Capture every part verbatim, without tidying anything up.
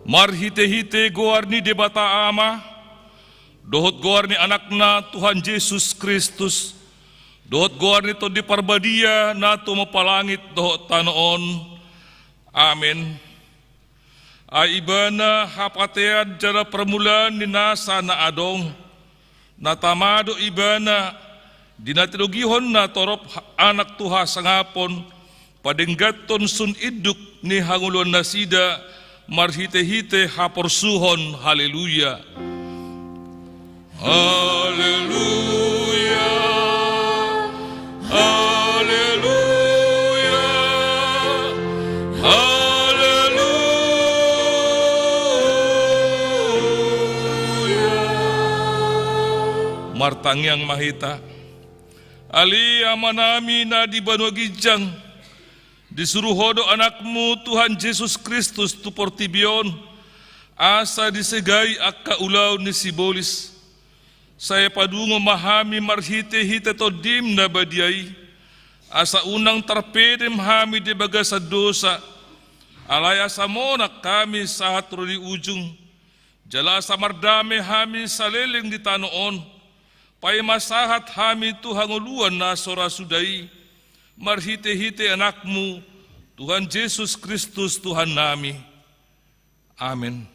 Marhite-hite goar ni Debata Ama, dohot goar ni Anakna Tuhan Jesus Kristus, dohot goar ni Tondi Parbadia na tumompa langit dohot tano on. Amen. Ai Ibana hapatean jala parmulaan ni nasa na adong, na tama do Ibana, di na tinogihon na torop Anak tu hasangapon, padengganhon sun induk ni hangoluan nasida, marhite-hite haporsuhon. Haleluya. Haleluya. Haleluya. Haleluya. Martangiang ma hita. Ale Amanami na di banua ginjang, disuru Ho do Anakmu Tuhan Jesus Kristus tu portibi on, asa disegai angka ulaon ni sibolis. Sai padungo ma hami marhite-hite Tondim na badia i, asa unang tarpedem hami di bagasan dosa, alai asa monang hami sahat ro di ujung, jala asa mardame hami saleleng di tano on, paima sahat hami tu hangoluan na so ra suda i, marhite-hite Anakmu, Tuhan Jesus Kristus Tuhannami. Amen.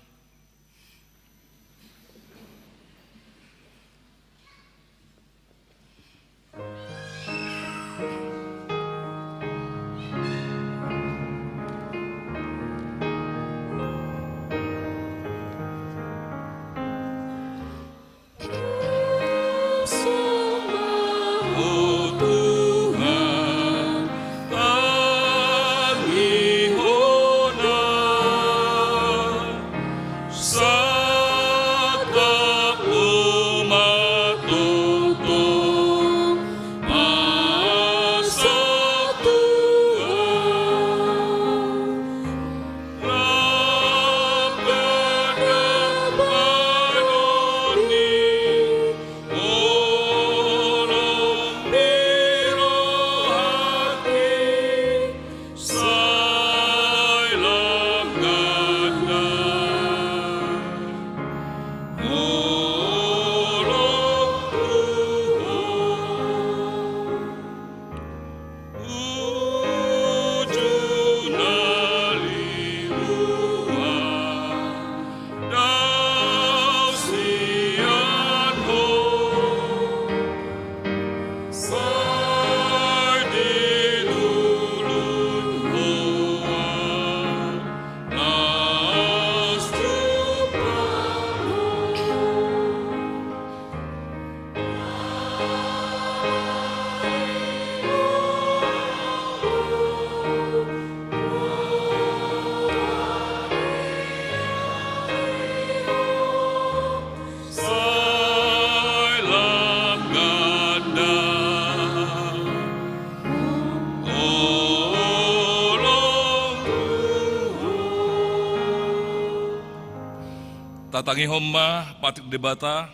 Tatangihon ma patik Debata.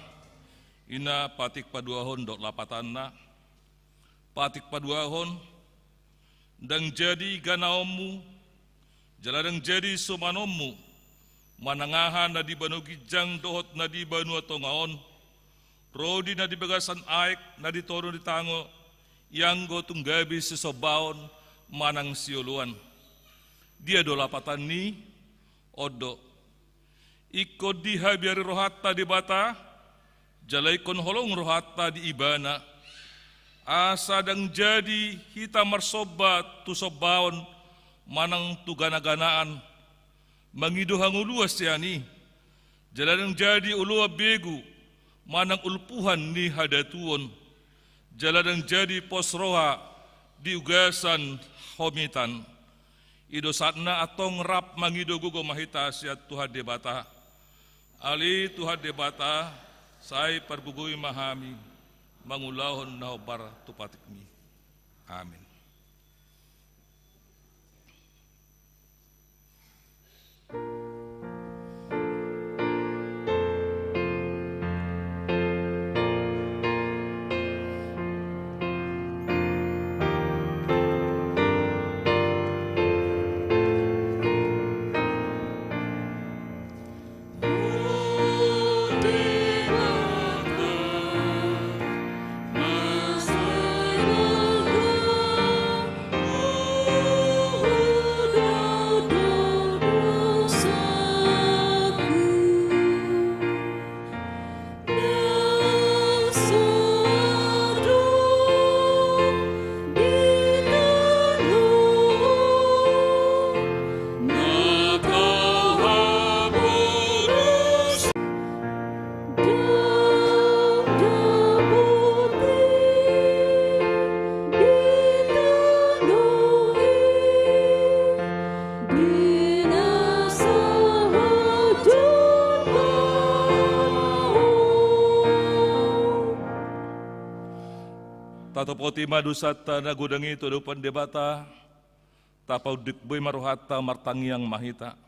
I na patik paduahon dohot lapatanna. Patik paduahon, ndang jadi ganaonmu, jala ndang jadi sumanonmu, manang aha na di banua ginjang dohot na di banua tonga on, ro di na di bagasan aek na di toru ni tangan, ianggo tung gabe sisombaon manang sioloan. Dia do lapatan ni on do. Ingkon dihabiari rohanta Debata, jala ingkon holong rohanta di Ibana. Asa ndang jadi hita marsomba tu sombaon manang tu ganaganaan, mangido hangoluan sian i, jala ndang jadi oloan begu manang ulpuhan ni hadatuon, jala ndang jadi pos roha di ugasan homitan. I do sahatna antong rap mangido gogo ma hita sian Tuhan Debata. Ale Tuhan Debata, sai pargogoi ma hami mangulahon na hombar tu patikmi. Amen. Topoti ma dosanta na godang i tu adopan Debata, tapaunduk boi ma rohanta, martangiang ma hita.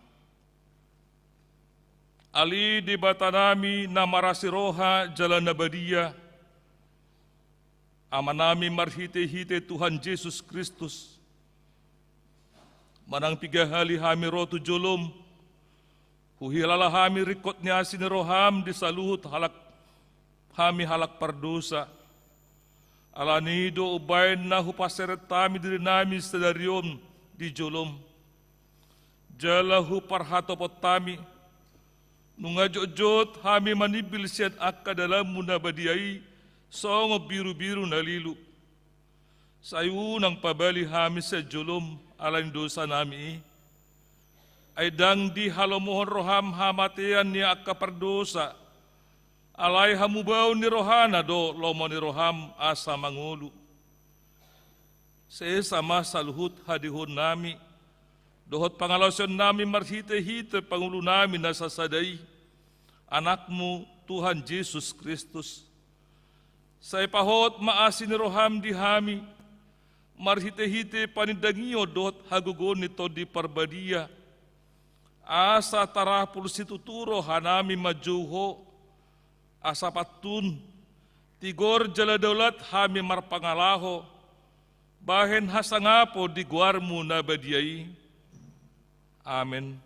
Ale Debatanami na marasi roha jala na badia, Amanami marhitehite Tuhan Jesus Kristus, manang piga hali hami ro tu jolom, huhilala hami ringkot ni asi ni roham di saluhut halak, hami halak pardosa. Alani i do umbaen na hupaserep hami dirinami sadari on di jolom, jala huparhatopot hami, nunga jotjot hami manimbil sian angka dalanmu na badia i, songon birubiru na lilu. Sai unang pabali hami sian jolom ala ni dosanami i. Ai ndang dihalomohon roham hamatean ni angka pardosa, alai hamubaon ni rohana do lomo ni roham asa mangolu. Sesa ma saluhut hadihuonnami dohot pangalaosionnami marhitehite pangolunami na sasada i, Anakmu Tuhan Jesus Kristus. Sai pahot ma asi ni roham di hami, marhitehite panindangion dohot hagogoon ni Tondi Parbadia, asa tarapul situtu rohanami manjou Ho, asa pantun, tigor jala daulat hami marpangalaho, bahen hasangapon di goarmu na badia i. Amen.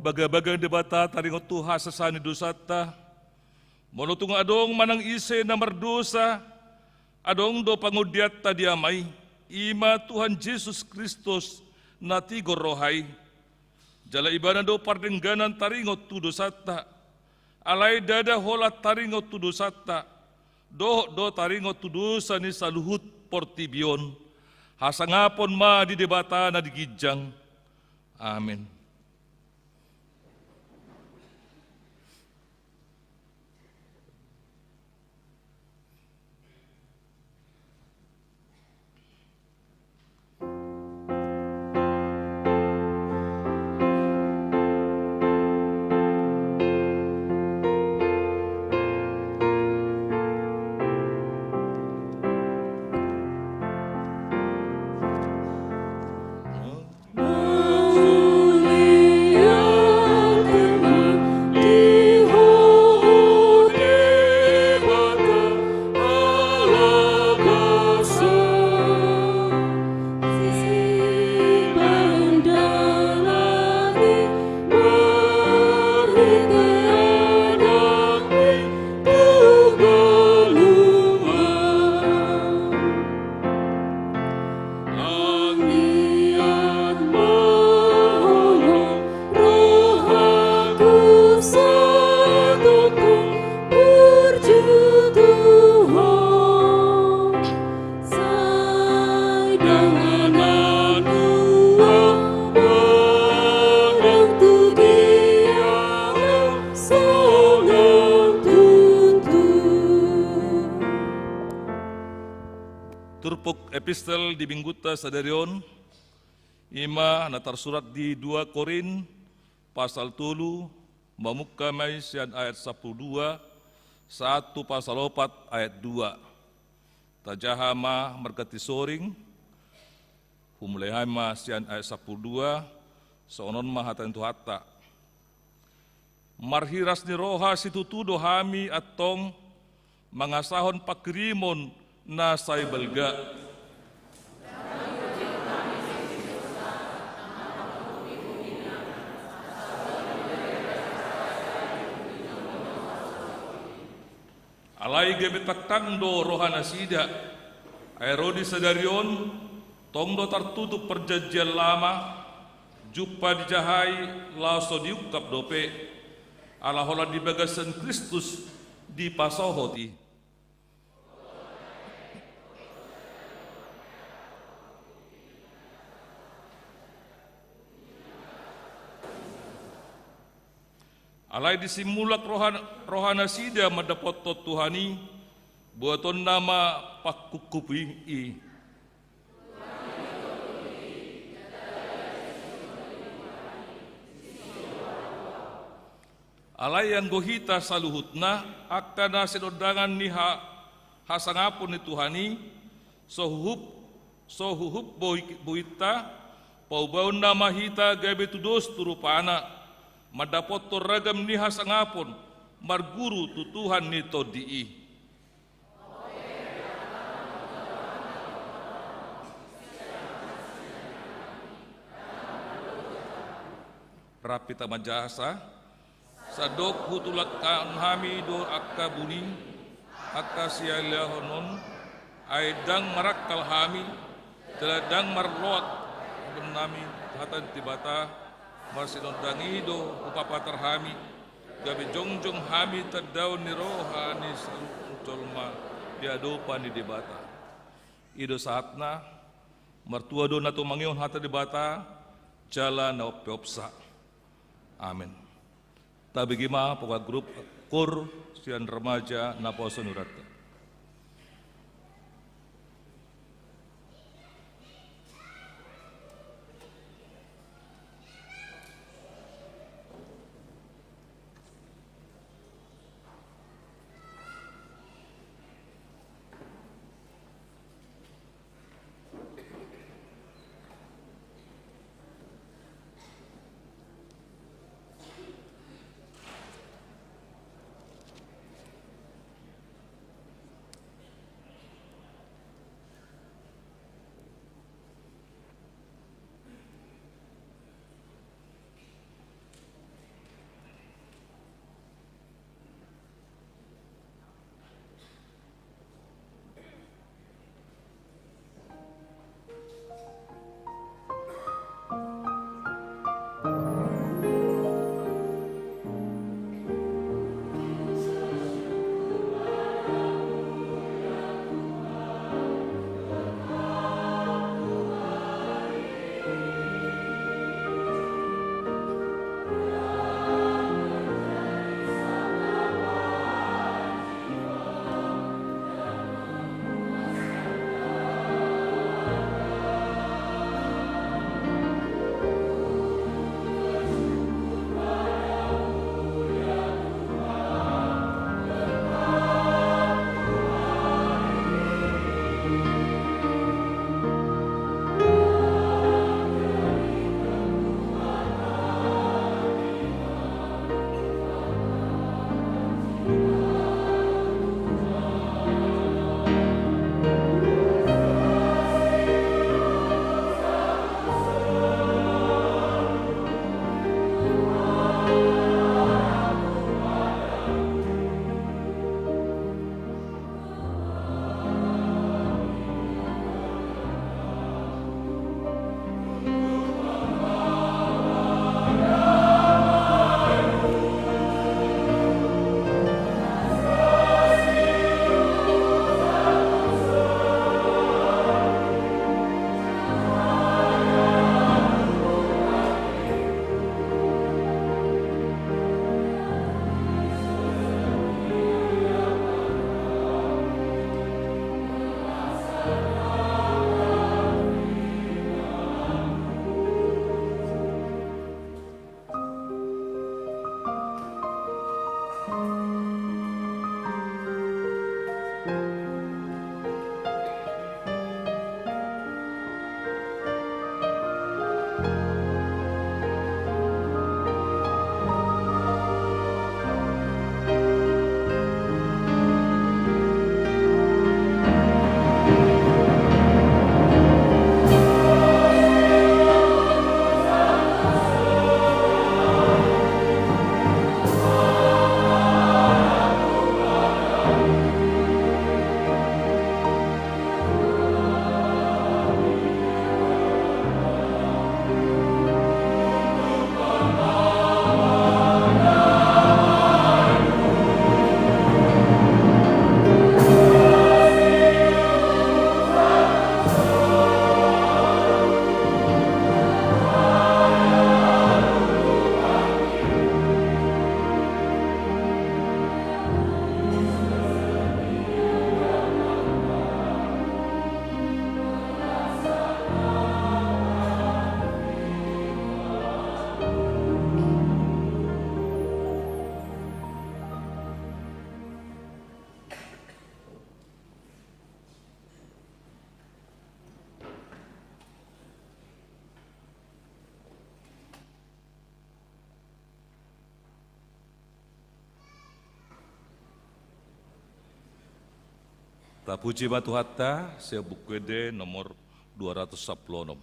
Bagabaga ni Debata taringot tu hasesaan ni dosanta. Molo tung adong manang ise na mardosa, adong do pangondianta di Ama i, i ma Tuhan Jesus Kristus na tigor roha i. Jala Ibana do pardengganan taringot tu dosanta. Alai ndada holan taringot tu dosanta, dohot do taringot tu dosa ni saluhut portibi on. Hasangapon ma di Debata na di ginjang. Amen. Turpuk epistel di minggunta sadari on, i ma na tarsurat di dua Korint, pasal tolu, mamungka ma i sian ayat sampulu dua, sahat tu pasal opat ayat dua. Tajaha ma marganti soring, humulai hami ma sian ayat sampulu dua, songon on ma hata ni Tuhanta. Marhiras ni roha situtu do hami antong mangasahon panghirimon na sai balga. Alai gabe tangkang do rohanasida. Ai ro di sadari on, tong do tartutup Perjanjian Lama, Jumpa dijahai laos so diungkap dope, ala holan di bagasan Kristus dipasohot i. Alai disi mulak roha, rohanasida mandapothon Tuhan i, buatonna ma pangkupkupon i. Alai anggo hita saluhutna, angka na sinondangan ni ha-, hasangapon ni Tuhan i, so huhup, so huhup boi-, bointa, paubaonna ma hita gabe tudos tu rupana, mandapothon ragam ni hasangapon, marguru tu Tuhan ni tondi i. Rap hita manjahasa. Sandok hutulak hami do angka buni, angka sialiaon on, ai ndang marangkal hami, jala ndang marloat hami hata ni Debata, marsinondang i do hupapatar hami, gabe jongjong hami tandaon ni roha ni saluhut jolma di adopan ni Debata. I do sahatna. Martua do na tumangihon hata ni Debata, jala na umpeopsa. Amen. Tabege ma poga grup kor sian remaja naposo ni huranta. Tapuji ma Tuhanta, sian Buku Ende nomor dua ratus sampulu onom.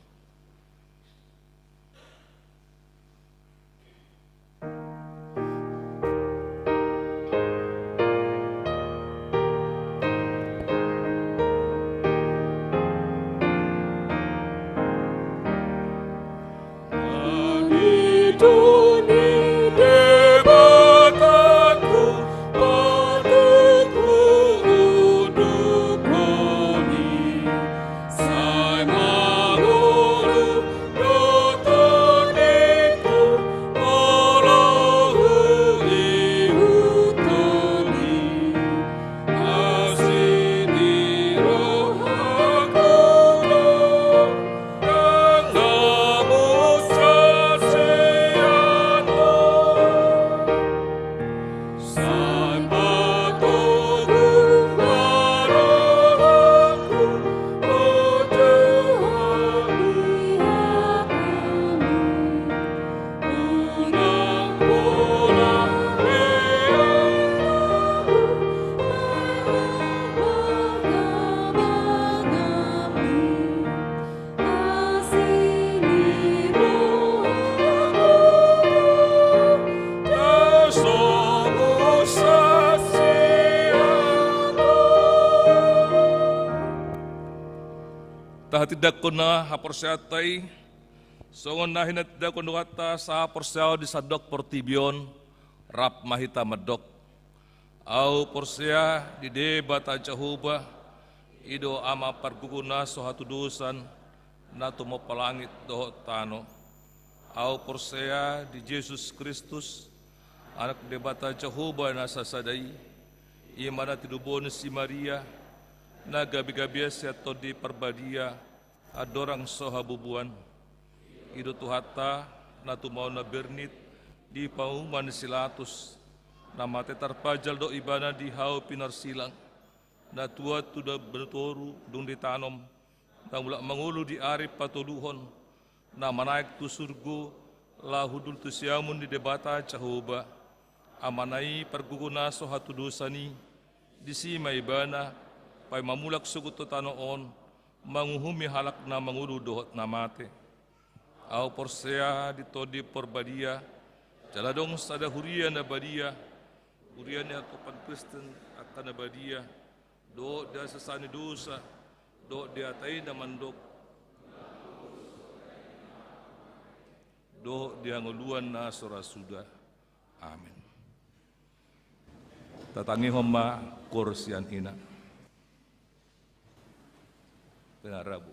Tahatindangkon ma haporseaonta i, songon na hinatindangkon Tuhanta sahaporseaon di sandok portibi on, rap ma hita mandok. Ahu porsea di Debata Jahowa, i do Ama pargogo na so hatudosan, na tumompa langit dohot tano. Ahu porsea di Jesus Kristus, Anak Debata Jahowa na sasada i, i ma na tinubuhon ni si Maria, na gabegabean sian Tondi Parbadia, andorang so habubuan. I do Tuhanta, na tumaon na bernit di panguhuman ni si Latus, na mate tarpajal do Ibana di hau pinarsilang, na tuat tu banua toru dung ditanom, na mulak mangolu di ari patoluhon, na manaek tu surgo, laho hundul tu siamun ni Debata Jahowa, Amana i pargogo na so hatudosan i. Disi ma Ibana paima mulak sogot tu tano on, manguhumi halak na mangolu dohot na mate. Ahu porsea di Tondi Parbadia, jala adong sada huria na badia, huria ni hatopan Kristen angka na badia, dohot di hasesaan ni dosa, dohot di hata i na mandok, dohot di hangoluan na so ra suda. Amen. Tatangihon ma koor sian ina. Penarabu.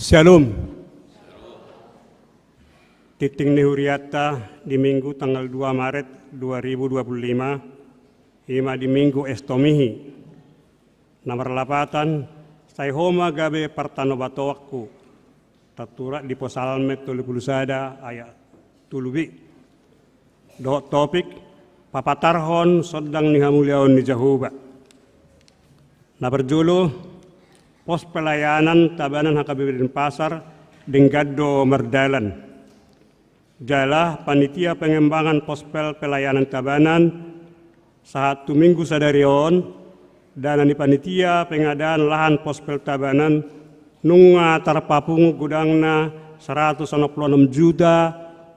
Syalom. Tingting ni hurianta di Minggu tanggal dua Maret dua ribu dua puluh lima, ima di Minggu Estomihi. Na marlapatan, sai Ho ma gabe partanobatoanku, tarsurat di Psalmen tolu pulu sada ayat tolu b. Dohot topik, papatarhon sondang ni hamuliaon ni Jahowa. Na parjolo, pos pelayanan Tabanan H K B P Denpasar denggan do mardalan. Jala panitia pengembangan pospel pelayanan Tabanan, sahat tu Minggu sadari on, dana ni panitia pengadaan lahan pospel Tabanan nunga tarpapungu godangna saratus onom pulu onom juta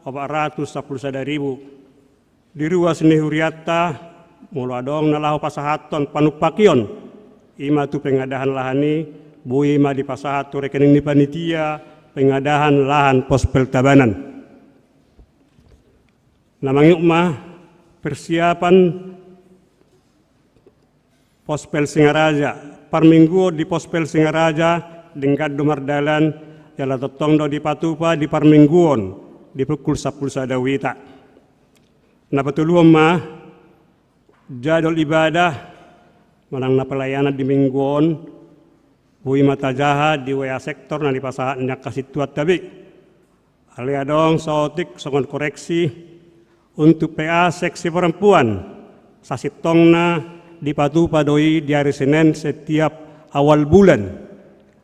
opat ratus sampulu sada ribu. Di ruas ni hurianta, molo adong na laho pasahathon panumpak i on, ima tu pengadaan lahan i, boi ma dipasahat tu rekening ni panitia pengadaan lahan pospel Tabanan. Na mangihut ma, persiapan pospel Singaraja, parmingguon di pospel Singaraja denggan do mardalan, jala tongtong do dipatupa di parmingguon di pukul sampulu sada wita. Na patoluhon ma, jadwal ibadah manang na pelayanan di minggu on, boi ma tajaha di W A sektor na dipasahat ni angka sintuanta be. Alai adong saotik songon koreksi, untuk P A seksi perempuan, sasintongna dipatupa do i di ari Senen setiap awal bulan.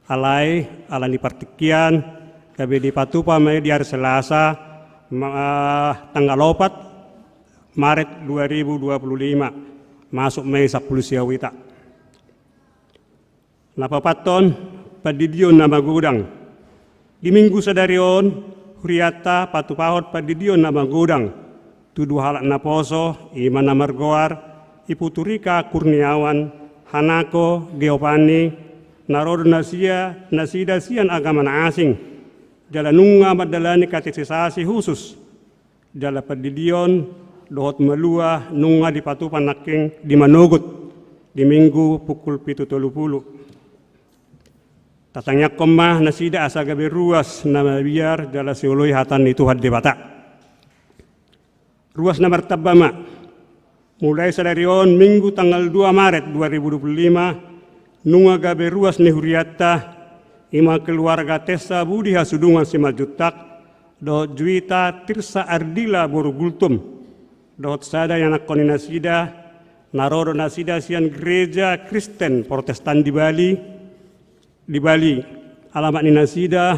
Alai ala ni partingkian, gabe dipatupa ma i di ari Selasa, ma-, tanggal opat Maret dua ribu dua puluh lima, masuk ma i sampulu sia wita. Na paopathon, pandidion na magodang. Di Minggu sadari on, hurianta patupahon pandidion na magodang tu dua halak naposo, ima na margoar Iputu Rika Kurniawan, Hanako Geovanni, na ro do nasia-, nasida sian agama na asing, jala nunga mandalani katesisasi husus. Jala pandidion dohot malua nunga dipatupa nangkin di Manogot di Minggu pukul pitu tolu pulu. Tatangiangkon ma nasida asa gabe ruas na mabiar jala sioloi hata ni Tuhan Debata. Ruas na martamba ma. Mulai sadari on, Minggu tanggal dua Maret dua ribu dua puluh lima, nunga gabe ruas ni hurianta, ima keluarga Tessa Budi Hasudungan Simanjuntak, dohot Juita Tirsa Ardila boru Gultom, dohot sada ianakhon ni nasida, na ro do nasida sian Gereja Kristen Protestan di Bali, di Bali. Alamat ni nasida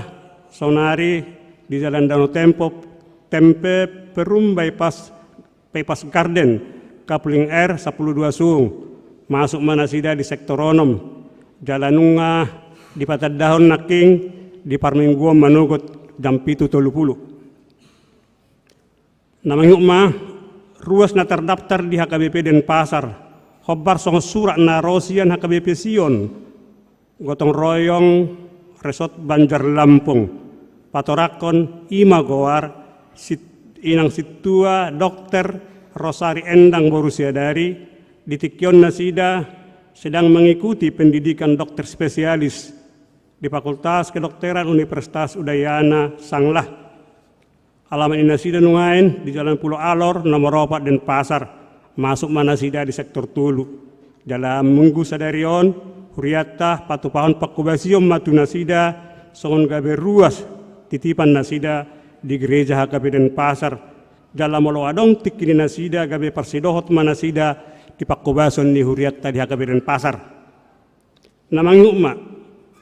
saonari di Jalan Danau Tempo, Tempe, Perum Bypass, Bypass Garden, Kapling R sampulu dua Sung. Masuk ma nasida di sektor onom. Jala nunga dipatandahon nangkin di parmingguon Manogot jam pitu tolu pulu. Na mangihut ma, ruas na tardaftar di H K B P Denpasar, hombar songon surat na ro sian H K B P Sion, Gotong Royong Resort Banjar Lampung, patoranghon ima goar, sit-, inang sintua Dokter Rosari Endang boru Siadari, di tingki on nasida sedang mengikuti pendidikan dokter spesialis di Fakultas Kedokteran Universitas Udayana Sanglah. Alamat ni nasida nuaeng di Jalan Pulo Alor nomor opat Denpasar, masuk ma nasida di sektor tolu. Jala Minggu sadari on, hurianta patupahon pangkobasion ma tu nasida, songon gabe ruas titipan nasida di Gereja H K B Denpasar. Jala molo adong tingki ni nasida gabe parsidohot ma nasida di pangkobasion ni hurianta di H K B Denpasar. Na mangihut ma,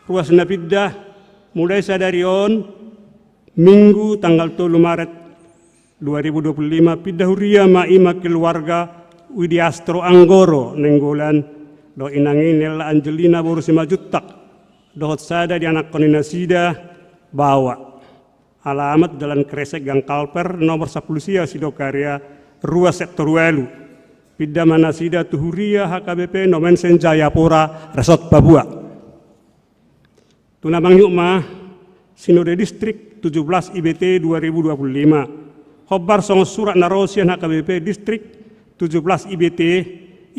ruas na pinda, mulai sadari on, Minggu tanggal tolu Maret dua ribu dua puluh lima, pinda huria ma ima keluarga Widiastro Anggoro Nainggolan, dohot inang i Nella Angelina boru Simanjuntak, dohot sada di anakhon ni nasida, Bawa. Alamat Jalan Kresek Gang Kalper nomor sampulu sia Sidokaria, rua sektor ualu. Pinda ma nasida tu huria H K B P Nomensen Jayapura Resort Papua. Tu na mangihut ma, Sinode Distrik tujuh belas I B T dua ribu dua puluh lima. Hombar songon surat na ro sian H K B P Distrik tujuh belas I B T,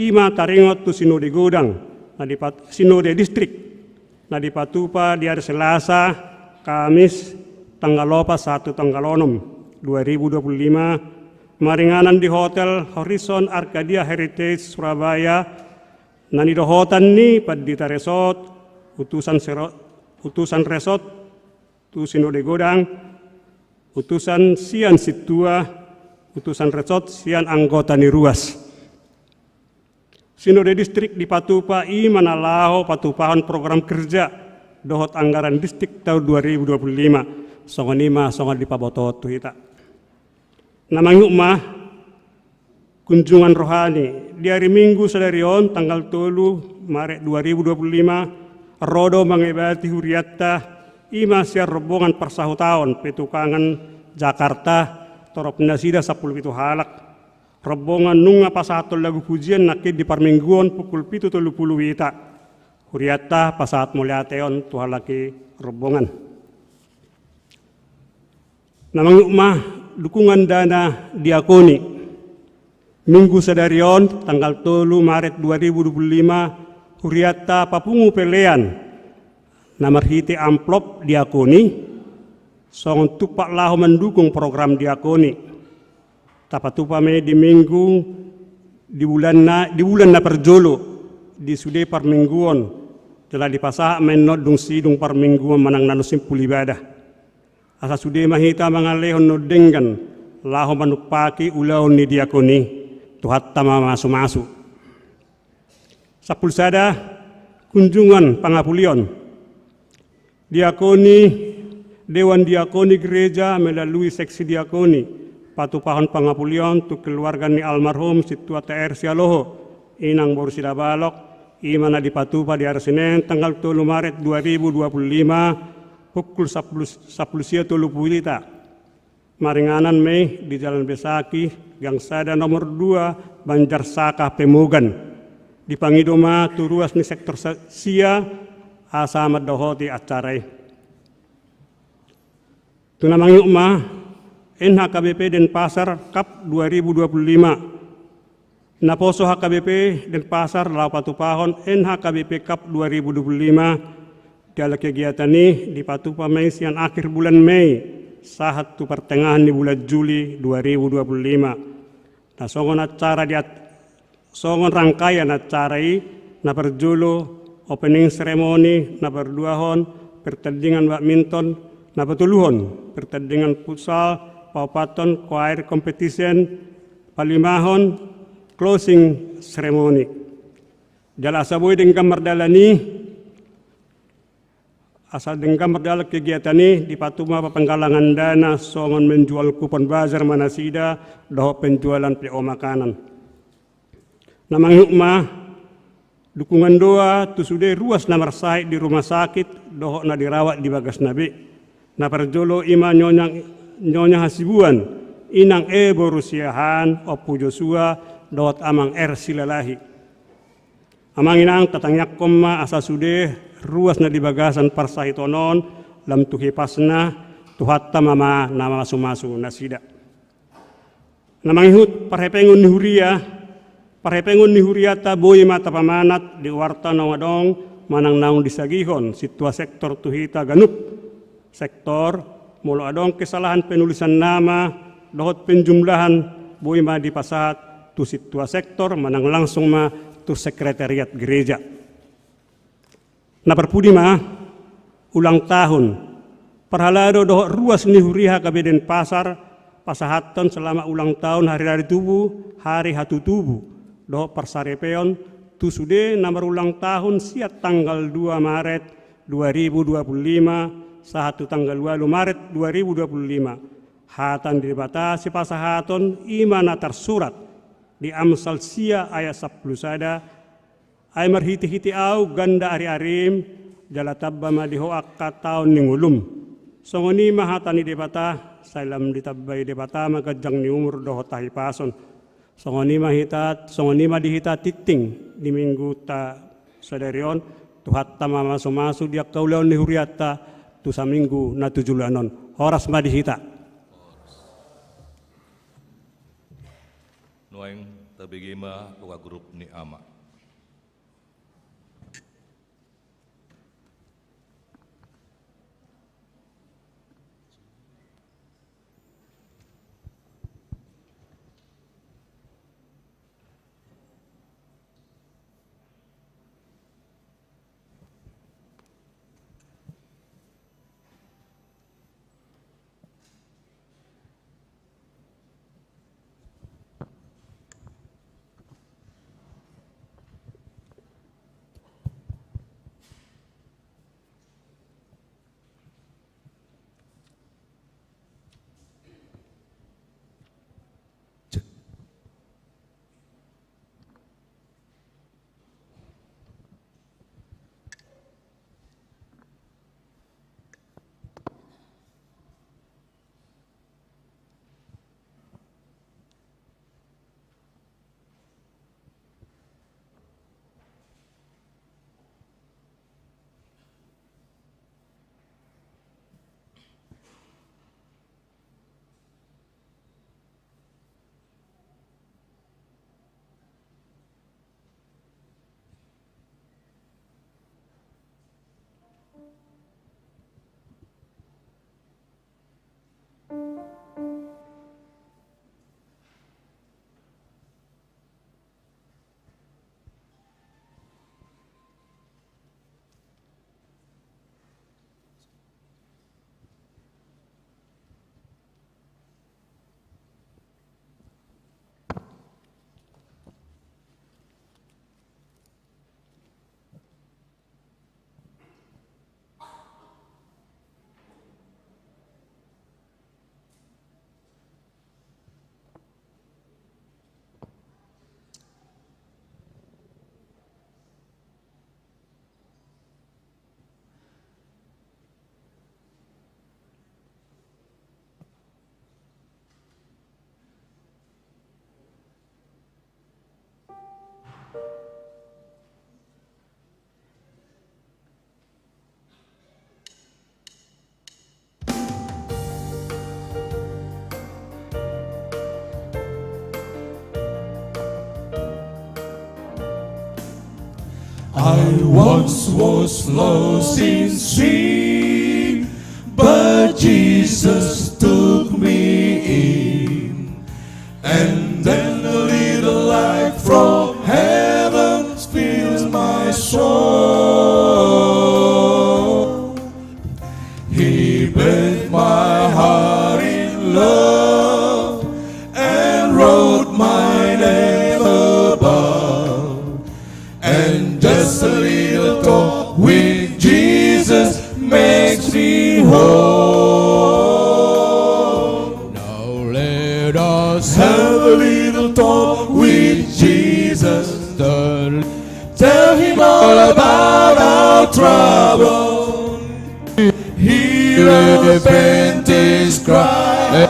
ima taringot tu Sinode Godang, na dipat-, Sinode Distrik, na dipatupa di ari Selasa, Kamis tanggal opat sahat tu tanggal onom dua ribu dua puluh lima, maringanan di Hotel Horizon Arcadia Heritage Surabaya, na nidohotan ni Pandita Resort, utusan sero-, utusan resort tu Sinode Godang, utusan sian Sintua, utusan resort sian anggota ni ruas. Sinode distrik dipatupa i ma na laho patupahon program kerja dohot anggaran distrik taon dua ribu dua puluh lima. Songon i ma songon dipabotohon tu hita. Na mangihut ma, kunjungan rohani di ari Minggu sadari on tanggal tolu Maret dua ribu dua puluh lima, ro do mangebati hurianta, i ma sian rombongan parsahutaon Petukangan Jakarta, torop nasida sampulu pitu halak. Rombongan nunga pasahathon lagu pujian nangkin di parmingguon pukul pitu tolu pulu wita. Hurianta pasahat mauliateon tu halak i rombongan. Na mangihut ma, dukungan dana diakoni. Minggu sadari on tanggal tolu Maret dua ribu dua puluh lima, hurianta papungu pelean na marhite amplop diakoni, songon tumpak laho mandukung program diakoni. Tapatupa ma i di Minggu, di bulan na, di bulan na parjolo di sude parmingguon, jala dipasahat ma i annon dung sidung parmingguon manang na simpul ibadah. Asa sude ma hita mangalehon na denggan laho manumpaki ulaon ni diakoni. Tuhanta ma mamasu-masu. Sampulu sada, kunjungan pangapulion. Diakoni, Dewan Diakoni Gereja melalui seksi diakoni patupahon pangapulion tu keluarga ni almarhum Sintua T R Sialoho, inang boru Sidabalok, i ma na dipatupa di ari Senen tanggal tolu Maret dua ribu dua puluh lima, pukul sampulu, sampulu sia tolu pulu wita. Maringanan ma i di Jalan Besaki, Gang Sada nomor dua, Banjar Saka, Pemogan. Dipangido ma tu ruas ni sektor sa-, sia asa mandohoti acara i. Tu na mangihut ma, N H K B P Denpasar Cup dua ribu dua puluh lima. Naposo H K B P Denpasar laho patupahon N H K B P Cup dua ribu dua puluh lima. Jala kegiatan i dipatupa ma i sian akhir bulan Mei sahat tu partengahan ni bulan Juli dua ribu dua puluh lima. Na songon acara di at-, songon rangkaian acara i, na parjolo opening ceremony, na parduahon pertandingan badminton, na patoluhon pertandingan futsal, paopathon choir competition, palimahon closing ceremony. Jala asa boi denggan mardalan i, asa denggan mardalan kegiatan i, dipatupa ma penggalangan dana songon menjual kupon bazar ma nasida dohot penjualan P O makanan. Na mangihut ma, dukungan doa tu sude ruas na marsahit di rumah sakit dohot na dirawat di bagasna be. Na parjolo i ma Nyonya, Nyonya Hasibuan, Inang E boru Siahaan, Ompu Joshua dohot Amang R Silalahi. Amang inang, tatangiangkon ma asa sude ruas na di bagasan parsahiton on lam tu hipasna, Tuhanta ma na mamasu-masu nasida. Na mangihut, parhepengon ni huria, parhepengon ni hurianta boi ma tapamanat di warta naung adong manang naung disagihon Sintua Sektor tu hita ganup sektor, molo adong kesalahan penulisan nama dohot penjumlahan, boi ma dipasahat tu Sintua Sektor manang langsung ma tu sekretariat gereja. Na parpudi ma, ulang tahun. Parhalado dohot ruas ni huria H K B Denpasar pasahathon selamat ulang tahun hari-hari tubu, hari hatutubu dohot parsaripeon tu sude na marulang tahun sian tanggal dua Maret dua ribu dua puluh lima sahat tu tanggal ualu Maret dua ribu dua puluh lima. Hata ni Debata sipasahaton i ma na tarsurat di Amsal sia ayat sampulu sada, ai marhite-hite ahu ganda ari-arim, jala tamba ma di ho angka taon ni ngolum. Songon i ma hata ni Debata, sai lam ditambai Debata ma ganjang ni umur dohot hahipason. Songon i ma hita, songon i ma di hita tinting di mingguta sadari on, Tuhanta ma mamasu-masu di angka ulaon ni hurianta tu saminggu na tu joloan on. Horas ma di hita. Nuaeng tabege ma tu grup ni ama. I once was lost in sin, but Jesus took me in. And then a little light from heaven fills my soul. He bathed my heart in love and wrote my name above. And just a little talk with Jesus makes me whole. Now let us have a little talk with Jesus. Tell, tell him all about our trouble. Hear our faintest cry.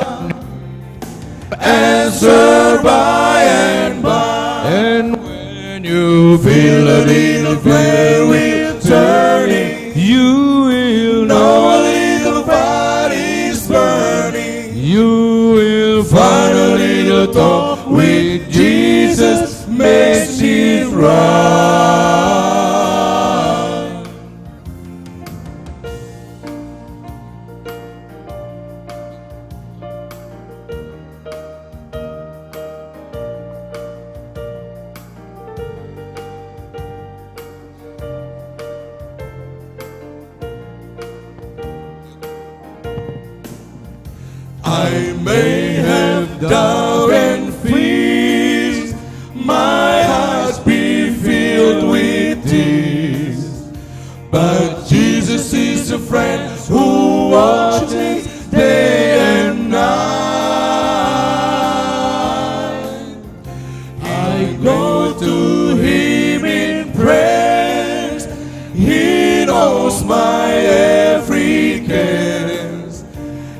Answer by and by. And when you feel a little prayer wheel turning, you will know a little fire is burning. You will find a little talk with Jesus makes it right. I may have doubt and fears, my heart be filled with tears, but Jesus is a friend who watches day and night. I go to him in prayers, he knows my every cares.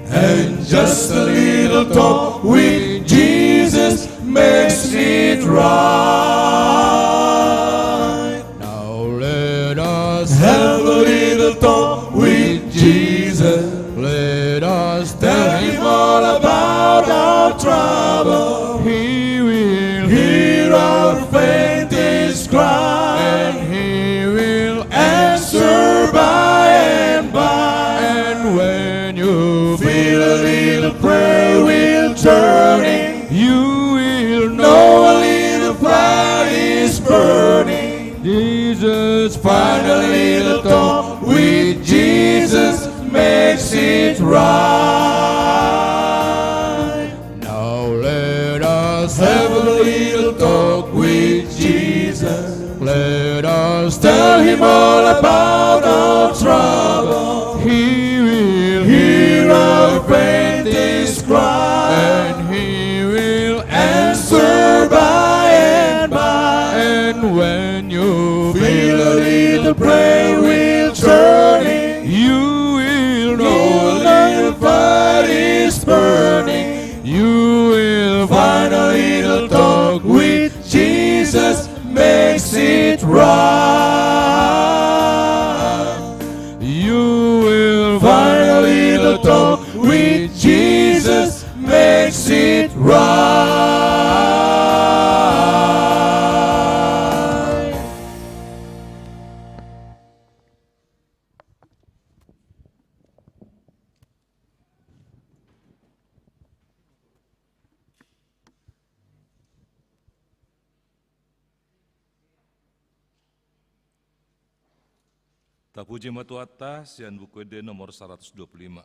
And just a little talk with Jesus makes it right. Now let us have a little talk with Jesus. Let us tell him all about our trouble. He will hear our faintest cry. And he will answer by and by. And when you feel a little prayer wheel turning, you will know a little fire is burning. Jesus, find a little talk with Jesus makes it right. Now let us have a little talk with Jesus. Let us tell him all about our trouble. He will hear our faintest cry. And he will answer by and by. And when you feel a little prayer wheel turning, you will know a little fire is burning. You will find a little talk with Jesus makes it right. You will find a little talk with Jesus makes it right. Tapuji ma Tuhanta sian Buku Ende nomor saratus dua pulu lima.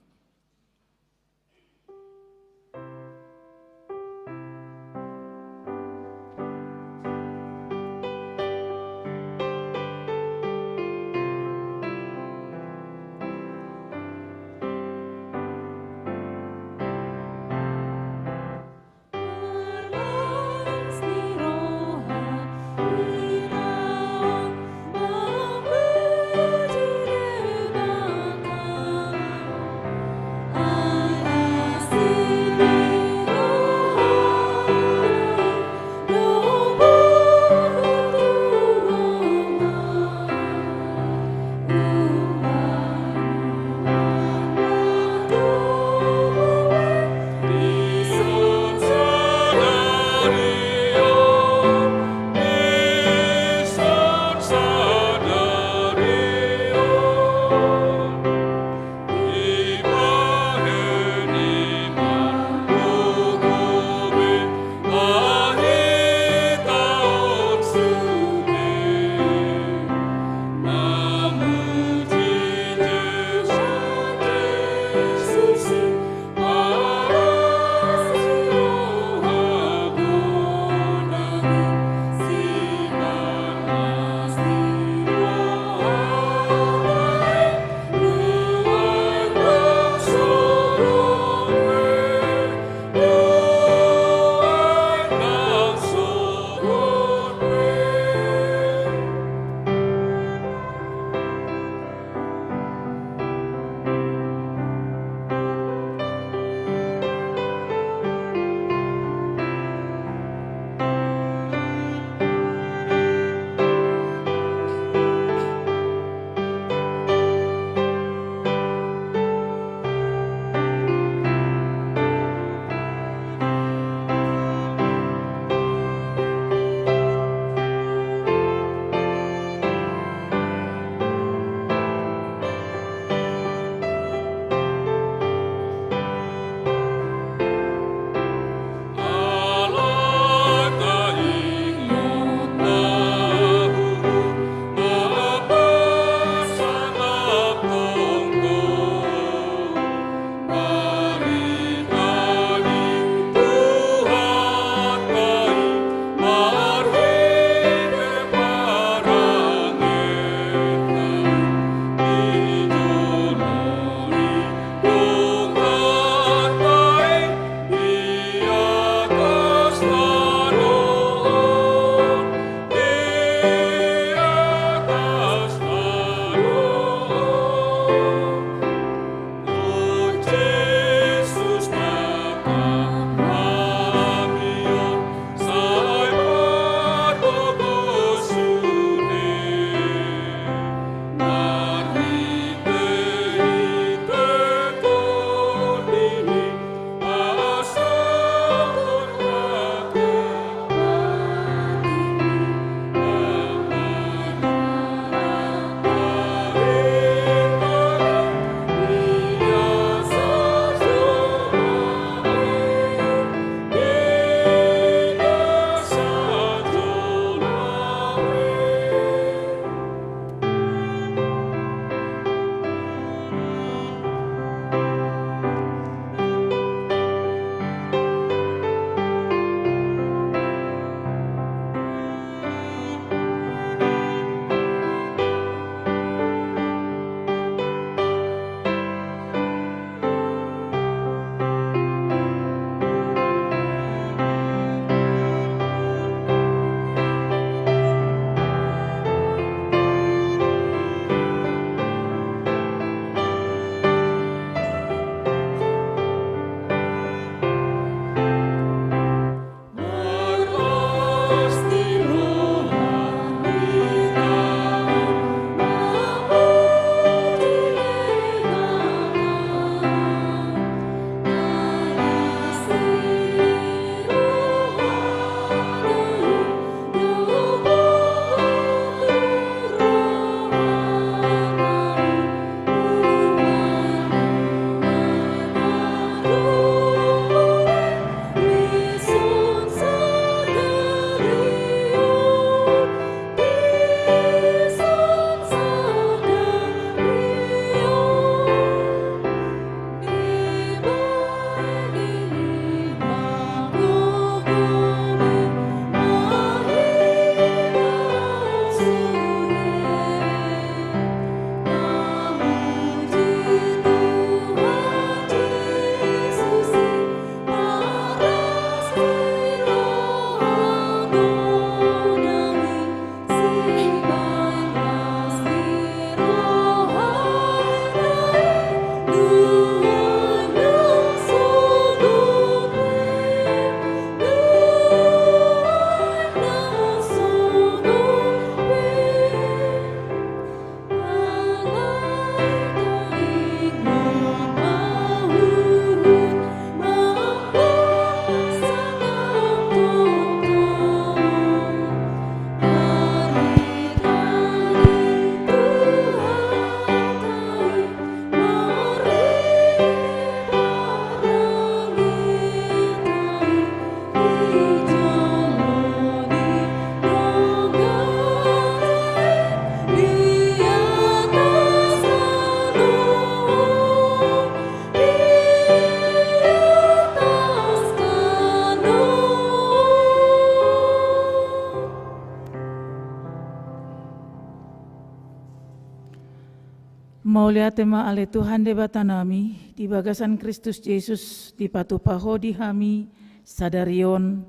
Mauliate ma ale Tuhan Debata nami, di bagasan Kristus Jesus dipatupa Ho di hami sadari on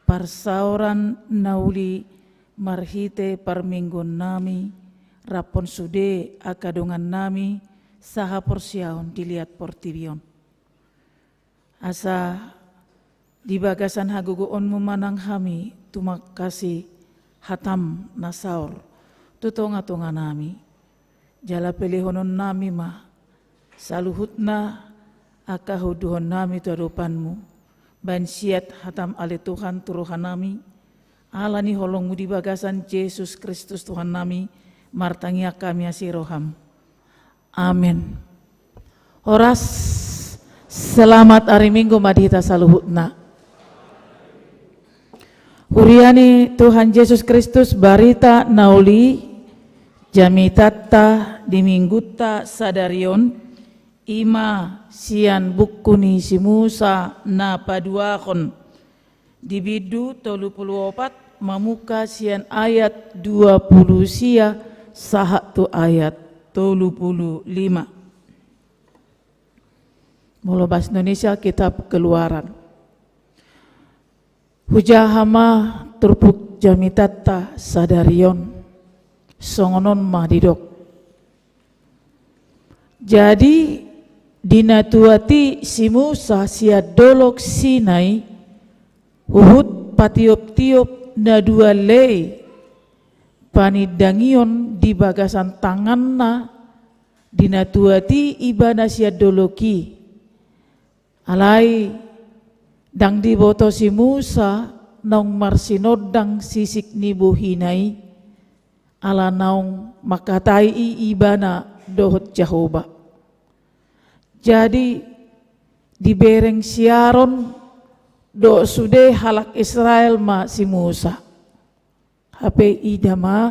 parsaoran na uli marhite parmingguon nami, rap dohot sude angka dongan nami sahaporseaon di liat portibi on. Asa di bagasan hagogoonMu ma nang hami tumangkasi hataM na saor tu tonga-tonga nami. Jala pelehonon nami ma saluhutna angka huduhon nami tu adopanMu, baen siat hataM ale Tuhan tu roha nami, ala ni holongMu di bagasan Jesus Kristus Tuhan nami, martangiang hami asi rohaM. Amen. Horas, selamat hari Minggu ma di hita saluhutna. Huria ni Tuhan Jesus Kristus, barita na uli jamitanta di minggunta sadari on, i ma sian buku ni si Musa na paduahon. Di bindu tolu pulu opat, mamungka sian ayat dua pulu sia sahat tu ayat tolu pulu lima. Molo bahasa Indonesia, Kitab Keluaran. Hujaha ma turpuk jamitanta sadari on, songon on ma didok. Jadi, dinatuati si Musa sian dolok Sinai, huhut patiop-tiop na dua lei panindangion di bagasan tanganna, dinatuati ibana sian dolok i. Alai ndang diboto si Musa naung marsinondang sisik ni bohina i, ala naung mangkatai i ibana dohot Jahowa. Jadi, dibereng si Aron dohot sude halak Israel ma si Musa. Hape ida ma,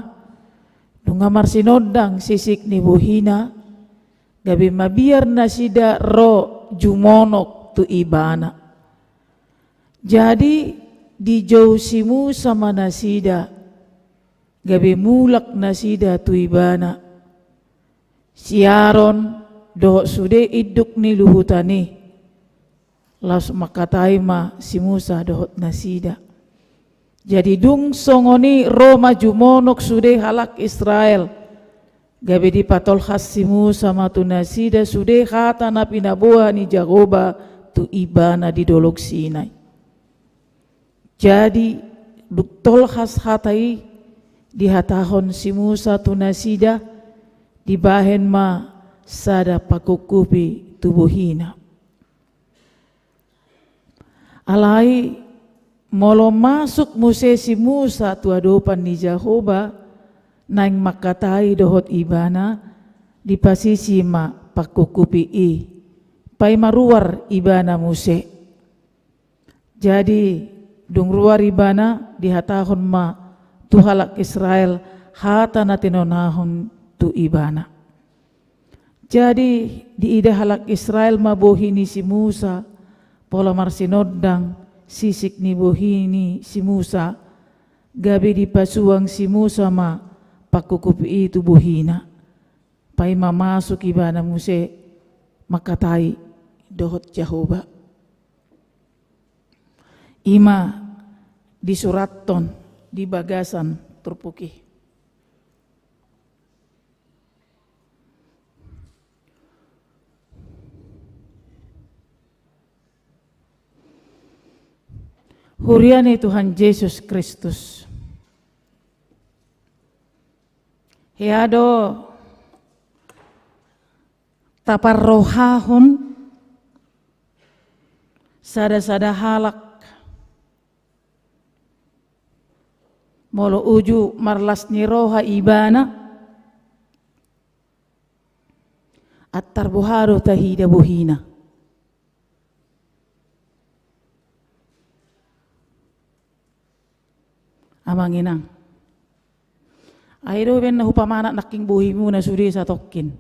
nunga marsinondang sisik ni bohina, gabe mabiar nasida ro jumonok tu ibana. Jadi, dijou si Musa ma nasida, gabe mulak nasida tu ibana. Si Aron dohot sude induk ni luhutan i, laos mangkatai ma si Musa dohot nasida. Jadi, dung songon i ro ma jumonok sude halak Israel, gabe dipatolhas si Musa ma tu nasida sude hata na pinaboa ni Jahowa tu ibana di dolok Sinai. Jadi, dung tolhas hata i, dihatahon si Musa tu nasida, dibahen ma sada pangkupkupi tu bohina. Alai, molo masuk muse si Musa tu adopan ni Jahowa, naeng mangkatai dohot ibana, dipasisi ma pangkupkupi i, paima ruar ibana muse. Jadi, dung ruar ibana, dihatahon ma tu halak Israel hata na tinonahon tu ibana. Jadi, diida halak Israel ma bohi ni si Musa, pola marsinondang sisik ni bohi ni si Musa, gabe dipasuang si Musa ma pangkupkupi i tu bohina. Paima masuk ibana muse mangkatai dohot Jahowa. I ma disurathon di bagasan turpuk i. Huria ni Tuhan Jesus Kristus. Hea do taparrohahon sada-sada halak, molo uju marlas ni roha ibana, antar boha do taida bohina. Amang inang. Ai do baen na hupamana nangkin bohimuna sude satongkin.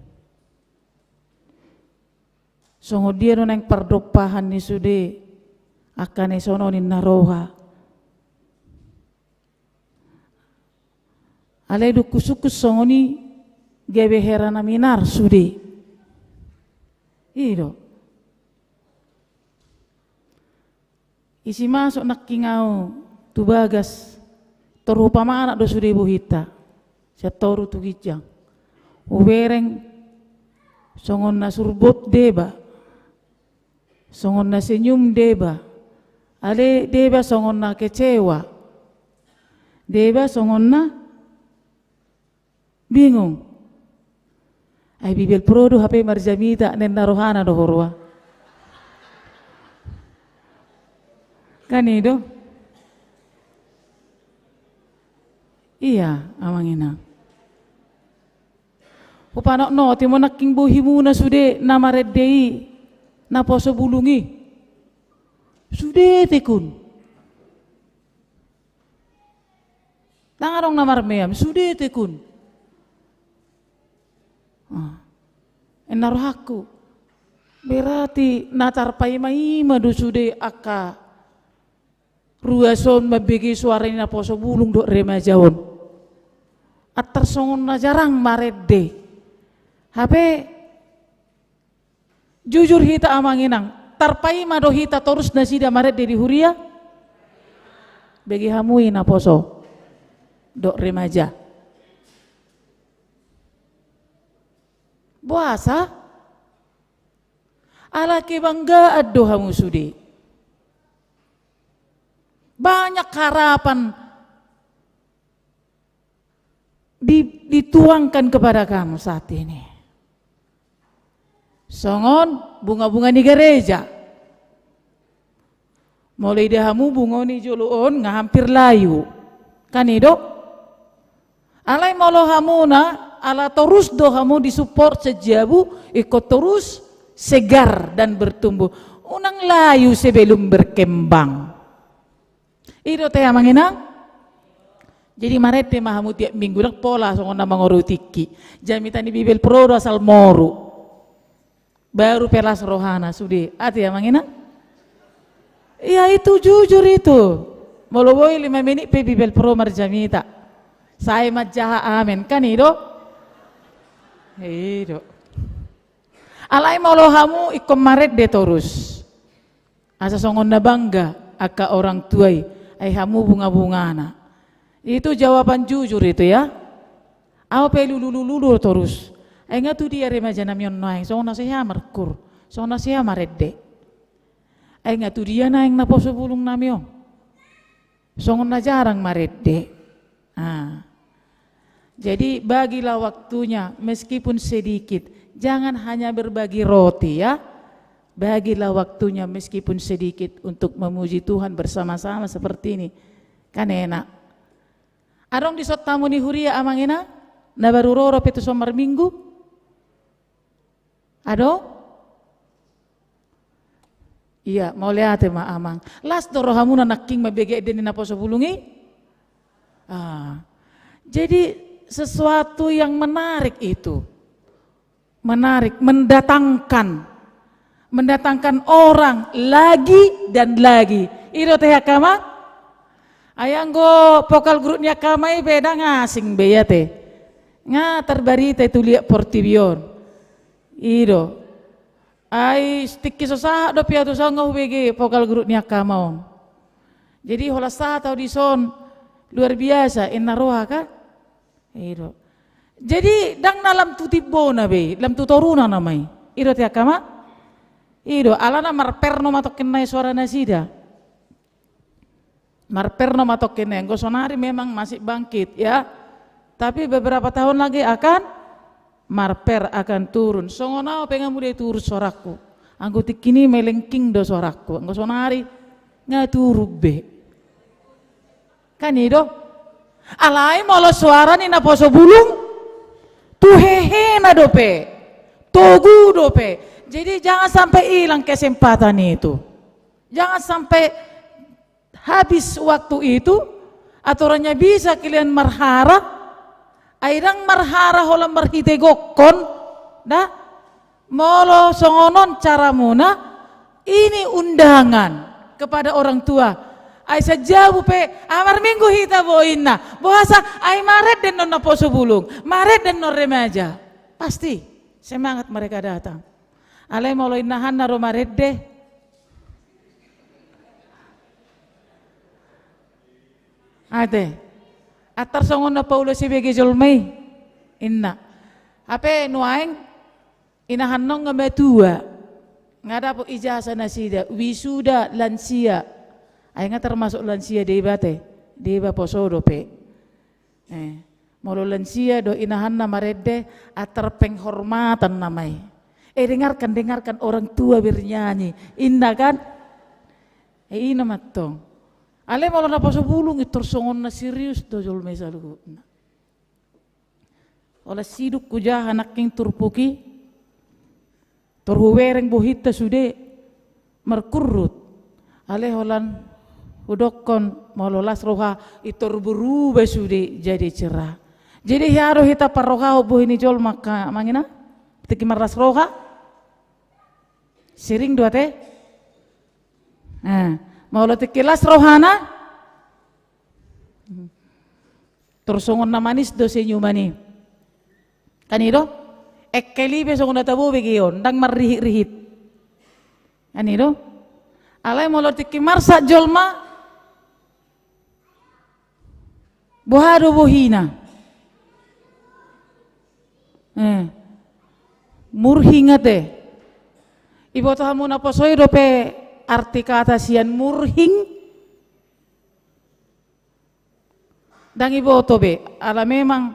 Songon dia do naeng pardompahan ni sude angka na i songon i na roha. Alai dung husungkun songon i, Gabe hera na minar sude. I do. Isi masuk nangkin au tu bagas, toru pamanak do sude bohinta. Sian toru tu ginjang. Hubereng songon na surbot deba. Songon na senyum deba. Ale deba songon na kecewa. Deba songon na bingung. Ai Bibelvrouw do hape marjamita, ninna rohana do huroha. Kan i do? Ia, amang inang. Hupanotnoti ma nangkin bohimuna sude na marende i, na poso bulung i. Sude tekun. Ndang adong na marmeam, sude tekun. Ah. Ninna rohangku. Berarti na tarpaimaima do sude angka ruas on mambege suara ni na poso bulung dohot remaja on. Antar songon na jarang marende. Hape jujur hita amang inang, tarpaima do hita torus nasida marende di huria? Bege hamu i na poso dohot remaja. Boasa? Ala kebanggaan do hamu sude. Banyak harapan di-, dituangkan kepada kamu saat ini. Songon bunga-bunga ni gareja. Molo ida hamu bunga ni jolo on nga hampir layu. Kan i do? Alai molo hamuna, ala torus do hamu disupport sian jabu, ingkon torus segar dan bertumbuh. Unang layu sebelum berkembang. I do ate amang inang. Jadi marende ma hamu tiap minggu, ndang pola songon na mangorui tingki. Jamita ni Bibelvrouw do asal moru. Baru pe las rohana sude. Ate amang inang? Ia itu jujur itu. Molo boi lima menit pe Bibelvrouw marjamita. Sai manjaha amen. Kan i do? I do. Alai molo hamu ingkon marende torus. Asa songon na bangga angka orang tua i, ai hamu bunga-bungana. Itu jawaban jujur itu ya. Au pe lulu-lulu do torus. Ai nga tu dia remaja nami on nuaeng, songon na so hea markur, songon na so hea marende. Ai nga tu dia naeng na poso bulung nami on. Songon na jarang marende. Ah. Jadi bagilah waktunya meskipun sedikit. Jangan hanya berbagi roti ya. Bagilah waktunya meskipun sedikit untuk memuji Tuhan bersama-sama seperti ini. Kan enak. Adong dison tamu ni huria amang inang? Na baru ro dope tuson marminggu? Adong? Ia, mauliate ma amang. Las do rohamuna nangkin mambege ende ni na poso bulung i? Ah. Jadi sesuatu yang menarik itu. Menarik, mendatangkan. Mendatangkan orang lagi dan lagi. I do ate angka amang? Ai anggo vokal grup ni angka amang i pe ndang asing be i ate. Nga tarbarita i tu liat portibi on. I do. Ai tingki so sahat dope au tuson nga hubege vokal grup ni angka amang on. Jadi holan sahat au dison, luar biasa, ninna roha kan? I do. Jadi ndang na lam tu timbona be i, lam tu toruna nama i. I do ate angka amang? I do, alana marperno ma tongkin nai soara nasida. Marperno ma tongkin nai, anggo sonari memang masih bangkit ya. Tapi beberapa tahun lagi akan marper, akan turun. Songon au pe nga muda turun soarangku. Anggo tingki i melengking do soarangku. Anggo sonari nga turun be. Kan i do? Alai molo soara ni na poso bulung, tu hehena dope, togu dope. Jadi jangan sampai hilang kesempatan itu. Jangan sampai habis waktu itu, aturannya bisa kalian marhara, ai ndang marhara holan marhite gokkon, da? Molo songon on caramuna, ini undangan kepada orang tua. Ai sian jabu pe, ah, marminggu hita bo, inna. Boasa? Ai marende annon naposo bulung, marende annon remaja. Pasti semangat mereka datang. Alai molo innahanna do marende, ate, antar songon na paula sibege jolma i, inna. Hape nuaeng, inahan on nga matua, nga dapot ijazah nasida, wisuda lansia. Ai nga termasuk lansia deba, ate, deba, poso dope. Eh, molo lansia do inahanna marende, antar penghormatan nama i. Eh, dengarkan, dengarkan orang tua bernyanyi, inna kan? Eh, i nama antong. Alai molo naposo bulung i, tor songon na serius do jolma i saluhutna. Holan sidung hujaha nangkin turpuk i, tor hubereng bohinta sude markurrut. Alai holan hudokkon, molo las roha i, tor berubah sude jadi cerah. Jadi hea do hita parrohahon bohi ni jolma, angka amang inang, tingki marlas roha? Sering do, ate? Eh, molo tingki las rohana, tor songon na manis do senyuman i. Kan i do? Engkel i pe songon na tabo begeon, ndang marrihit-rihit. Kan i do? Alai molo tingki marsak jolma, boha do bohina? Eh, murhing, ate. Iboto hamu naposo i dope arti kata sian murhing? Ndang iboto be, ala memang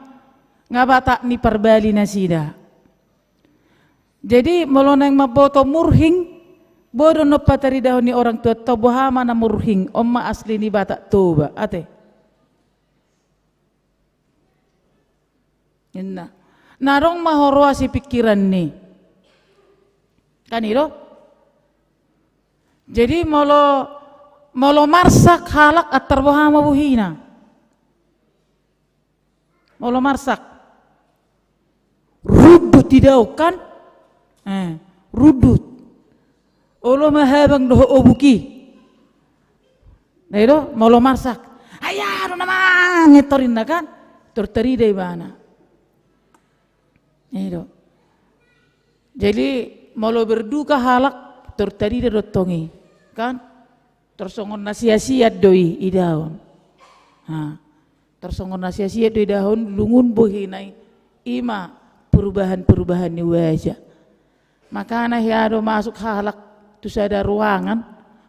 nga Batak ni parbali nasida. Jadi molo naeng mamboto murhing, boi do annon pataridahon ni orang tua, boha ma na murhing, on ma asli ni Batak Toba, ate. Inna. Na adong ma huroha sipingkiran ni. Kan i do? Jadi molo, molo marsak halak, antar boha ma bohina? Molo marsak, rundut idaon kan? Eh, rundut. Olo ma habang dohot obuk i. Na i do, molo marsak, ai aha do na mangetor, inna kan? Tor tarida ibana. Na i do. Jadi molo berduka halak, tor tarida do antong i, kan? Tor songon na siasiat do i idaon. Ha. Tor songon na siasiat do idaon, lungun bohina i, i ma perubahan-perubahan ni wajah. Makana hea do masuk halak tu sada ruangan,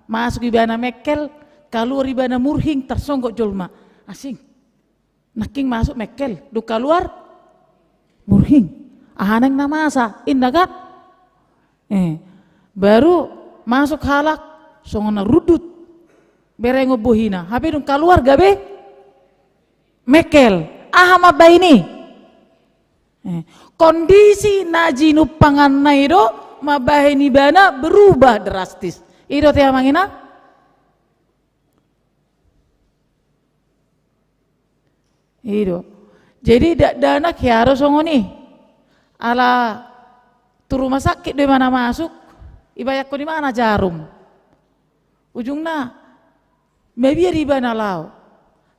masuk ibana mengkel, kaluar ibana murhing, tarsonggot jolma. Asing. Nangkin masuk mengkel, dung kaluar murhing. Aha naeng na masa, inna kan? Eh, baru masuk halak, songon na rundut. Berengon bohina, hape dung kaluar gabe mengkel. Aha mambahen i? Eh, kondisi na jinumpanganna i do mambahen ibana berubah drastis. I do, ate amang inang? I do. Jadi dakdanak hea do songon i. Ala tu rumah sakit do ibana masuk, ibayakkon ibana jarum. Ujungna mabiar ibana laho.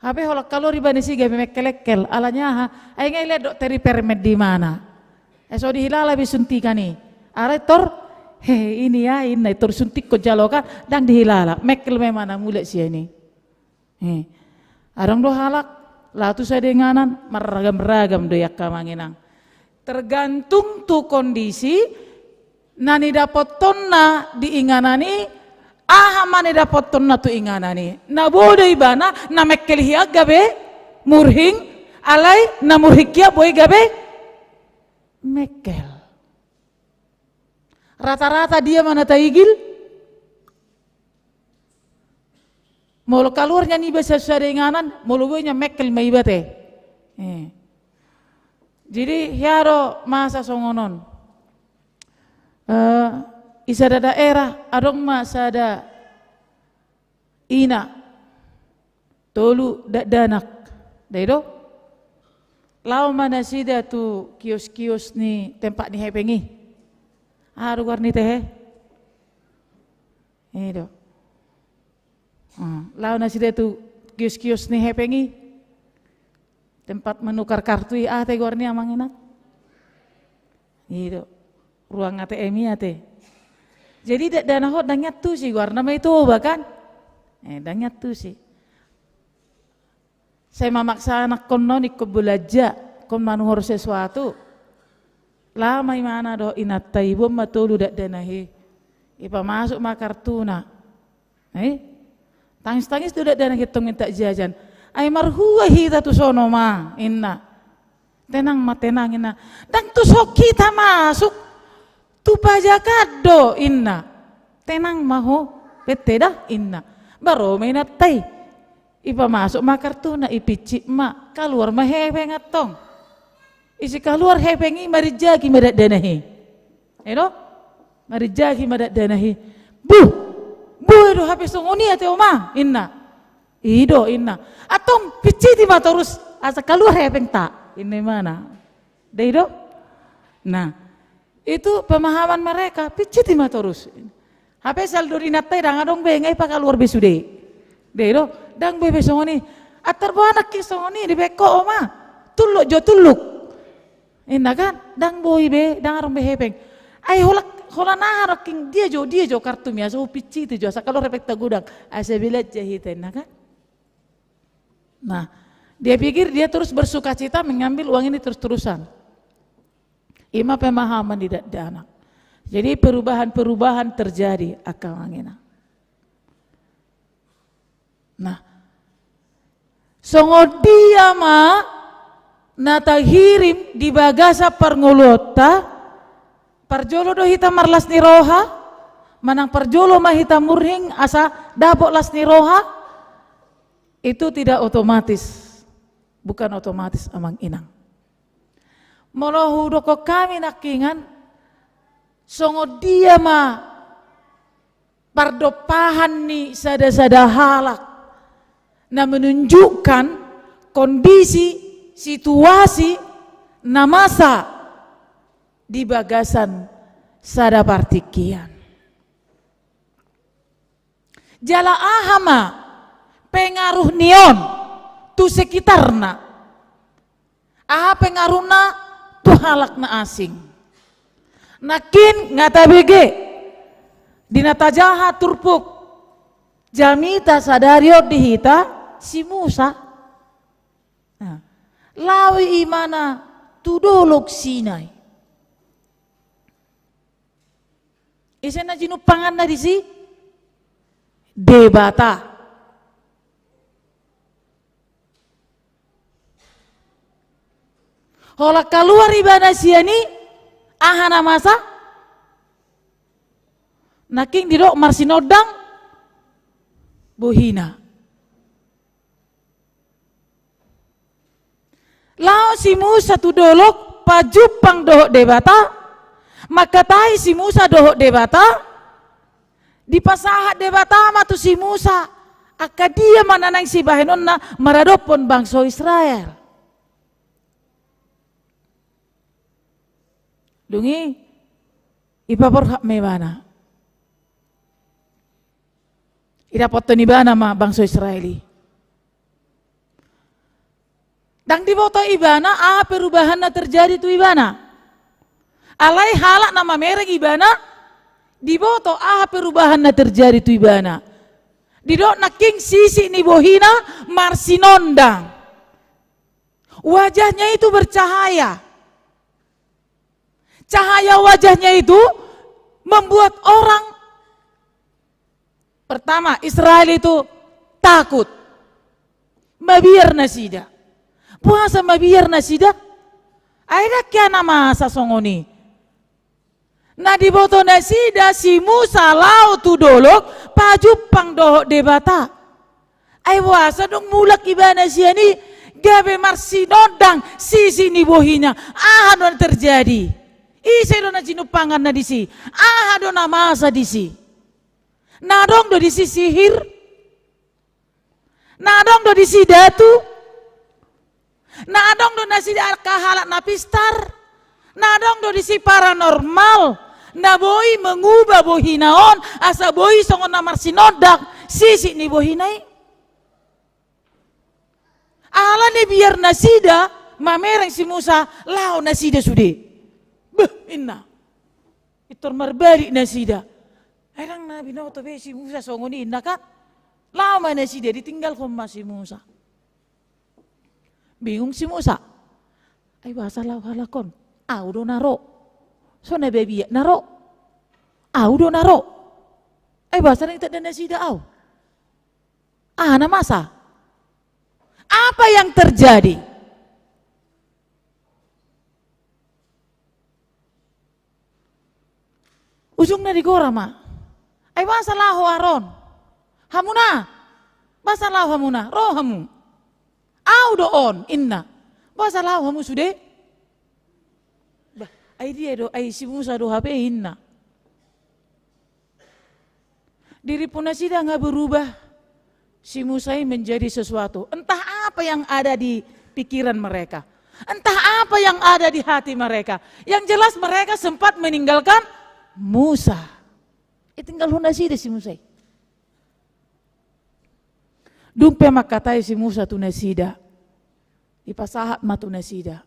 Hape holan kaluar ibana disi gabe mengkelengkel. Alani aha? Ai nga dilehon dohot teri permen di mana. Eh, so dihilala be suntikan i. Alai tor, he, ini ya, inna i, tor suntikkon jalo kan, ndang dihilala. Mengkel ma ibana mulak sian i. Eh, adong do halak laho tu sada inganan, marragam-ragam do i, angka amang inang. Tergantung tu kondisi na nidapothonna di inganan i, aha ma nidapothonna tu inganan i. Na bodo ibana, na mengkel hian gabe murhing, alai na murhing hian boi gabe mengkel. Rata-rata dia ma na taigil? Molo kaluar nian iba sian sada inganan, molo boi nian mengkel ma iba, ate. Eh. Jadi hea do masa songon on. Eh, di sada daerah adong ma sada ina, tolu dakdanak. Ndai do? Laho ma nasida tu kios-kios ni tempat ni hepeng i. Aha do goar ni tehe? I do. Hmm, laho nasida tu kios-kios ni hepeng i. Tempat menukar kartu i, aha ate goarna, amang inang? I do. Ruang A T M i ate. Jadi da-, dana ho ndang iantusi, goarna ma i Toba kan? Eh, ndang iantusi. Sai mamaksa anakkonna on ingkon belanja, ingkon manuhor sesuatu. Laho ma imana dohot inanta i, boan ma tolu dakdanak i. Ipamasuk ma kartuna. Eh? Tangis-tangis do dakdanak i antong minta jajan. Ai marhua hita tu sono ma, inna. Tenang ma, tenang, inna. Ndang tu son hita masuk. Tu pajakan do, inna. Tenang ma ho, pette da, inna. Baru ma inanta i. Ipamasuk ma kartuna, ipincit ma, kaluar ma hepeng antong. Isi kaluar hepeng i, marinjaki ma dakdanak i. I do? Marinjaki ma dakdanak i. Buh! Boi do hape songon i ate, Oma, inna. I do, inna. Antong pinciti ma torus asa kaluar hepengta, inna imana. Dai do? Nah, itu pemahaman mereka, pinciti ma torus. Hape saldo ni inanta i ndang adong be, nga ipakaluar be sude. Dai do? Ndang boi be songon i. Antar boha nangkin songon i, dibaen ho, Oma. Tulluk jo, tulluk. Inna kan, ndang boi be, ndang adong be hepeng. Ai holan, holan aha nangkin, dia jo, dia jo kartumi, asa hupinciti jo, asa kaluar hepengta godang, asa belanja hita, inna kan. Nah, dia pikir dia terus bersukacita mengambil uang ini terus-terusan. I ma pemahaman ni dakdanak. Jadi perubahan-perubahan terjadi, angka amang inang. Nah, songon dia ma na tahirim di bagasan parngoluonta, parjolo do hita marlas ni roha, manang parjolo ma hita murhing asa dapot las ni roha, itu tidak otomatis, bukan otomatis, amang inang. Molo hudokhon hami nangkiningan, songon dia ma pardompahan ni sada-sada halak na menunjukkan kondisi, situasi na masa di bagasan sada partingkian. Jala aha ma pengaruh ni on tu sekitarna? Aha pengaruhna tu halak na asing? Nangkin nga tabege di na tajaha turpuk jamita sadari on di hita, si Musa. Nah, laho imana tu Dolok Sinai. Ise na jinumpanganna disi? Debata. Holan kaluar ibana sian i, aha na masa? Nangkin didok marsinondang bohina. Laho si Musa tu dolok, pajumpang dohot Debata, mangkatai si Musa dohot Debata, dipasahat Debata ma tu si Musa, angka dia ma na naeng sibahenonna maradophon bangso Israel. Dung i, ipaborhat ma ibana. Idapothon ibana ma bangso Israel i. Ndang diboto ibana aha perubahan na terjadi tu ibana. Alai halak na mamereng ibana, diboto aha perubahan na terjadi tu ibana. Didok nangkin sisik ni bohina marsinondang. Wajahnya itu bercahaya. Cahaya wajahnya itu membuat orang, pertama, Israel itu takut. Mabiar nasida. Boasa mabiar nasida? Ai ndang hea na masa songon i. Na diboto nasida si Musa laho tu dolok, pajumpang dohot Debata. Ai boasa dung mulak ibana sian i, gabe marsinondang sisik ni bohina. Aha do na terjadi? Ise do na jinumpanganna disi? Aha do na masa disi? Na adong do disi sihir? Na adong do disi datu? Na adong do nasida angka halak na pistar? Na adong do disi paranormal na boi mengubah bohina on asa boi songon na marsinondang? sisik ni bohina i. Alani biar nasida mamereng si Musa, laho nasida sude. Beh, inna. Pintor marbalik nasida. Ai ndang na binoto be si Musa songon i, inna kan. Laho ma nasida, ditinggalhon ma si Musa. Bingung si Musa. Ai boasa laho halak on? Au do na ro. So na babiat na ro. Au do na ro. Ai boasa ndang ditanda nasida au? Aha na masa? Apa yang terjadi? Ujungna digora ma. Ai boasa laho Aron? Hamuna? Boasa laho hamuna? Ro hamu. Au do on, inna. Boasa laho hamu sude? Bah, ai dia do, ai si Musa do hape, inna. Diripu nasida nga berubah. Si Musa ini menjadi sesuatu. Entah apa yang ada di pikiran mereka. Entah apa yang ada di hati mereka. Yang jelas mereka sempat meninggalkan Musa. Ditinggalhon nasida si Musa i. Dung pe mangkatai si Musa tu nasida. Dipasahat ma tu nasida.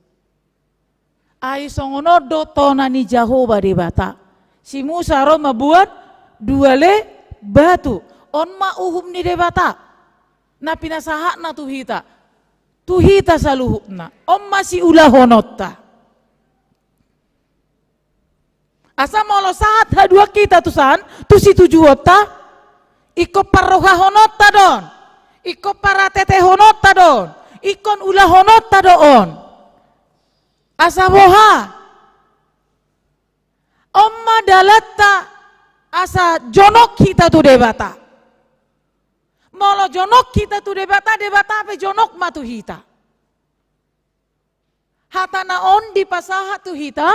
Ai songon on do tona ni Jahowa Debata. Si Musa ro mambuat dua le batu. On ma uhum ni Debata. Na pinasahatna tu hita. Tu hita saluhutna. On ma siulahononta. Asa molo sahat haduan hita tu san, tu situjuonta, ingkon parrohahononta do on. Ingkon paratetehononta do on. Ingkon ulahononta do on. Asa boha? On ma dalanta asa jonok hita tu Debata. Molo jonok hita tu Debata, Debata pe jonok ma tu hita. Hatana on dipasahat tu hita,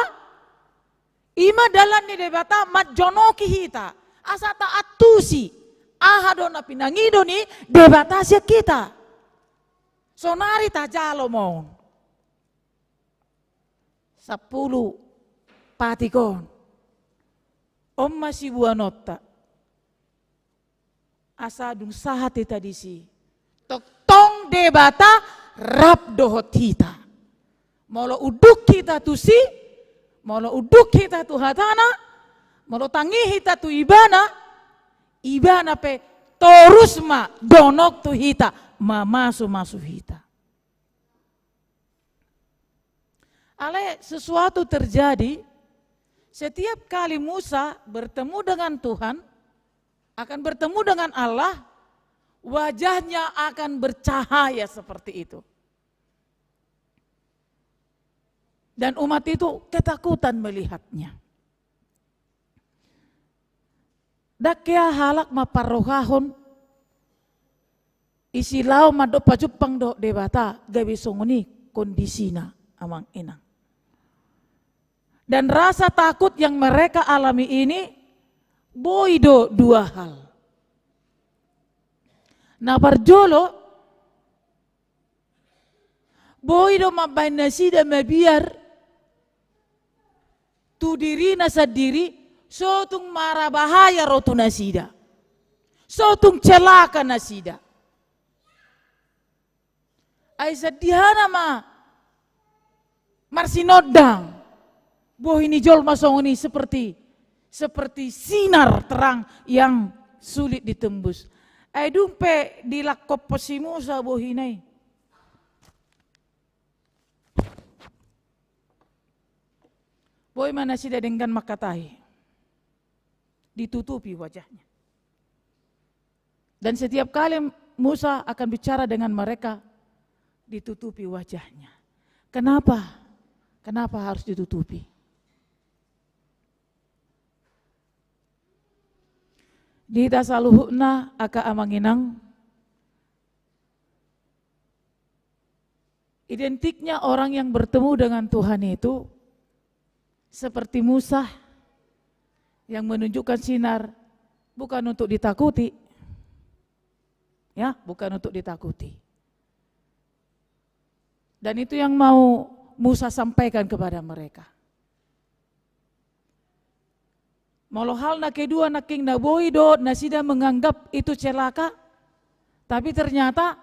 i ma dalan ni Debata manjonoki hita. Asa taantusi, aha do na pinangido ni Debata sian hita. Sonari tajalo ma on. Sampulu patik on. On ma siboanonta. Asa dung sahat hita disi. Tongtong Debata rap dohot hita. Molo unduk hita tusi, molo unduk hita tu hatana, molo tangi hita tu ibana, ibana pe torus ma jonok tu hita, mamasumasu hita. Alai sesuatu terjadi, setiap kali Musa bertemu dengan Tuhan, akan bertemu dengan Allah, wajahnya akan bercahaya seperti itu. Dan umat itu ketakutan melihatnya. Ndang hea halak mamparrohahon, isi laho mandok pajumpang dohot Debata, gabe songon i kondisina, amang inang. Dan rasa takut yang mereka alami ini boi do dua hal. Na parjolo, boi do mambahen nasida mabiar tu dirina sandiri, so tung marabahaya ro tu nasida. So tung celaka nasida. Ai sandihana ma marsinondang. Bohi ni jolma songon i seperti, seperti sinar terang yang sulit ditembus. Ai dung pe dilangkophon si Musa bohina i, boi ma nasida denggan mangkatai, ditutupi wajahnya. Dan setiap kali Musa akan bicara dengan mereka, ditutupi wajahnya. Kenapa? Kenapa harus ditutupi? Di hita saluhutna, angka amang inang, identiknya orang yang bertemu dengan Tuhan itu seperti Musa yang menunjukkan sinar, bukan untuk ditakuti. Ya, bukan untuk ditakuti. Dan itu yang mau Musa sampaikan kepada mereka. Molo hal na kedua, nangkin na boi do nasida menganggap itu celaka, tapi ternyata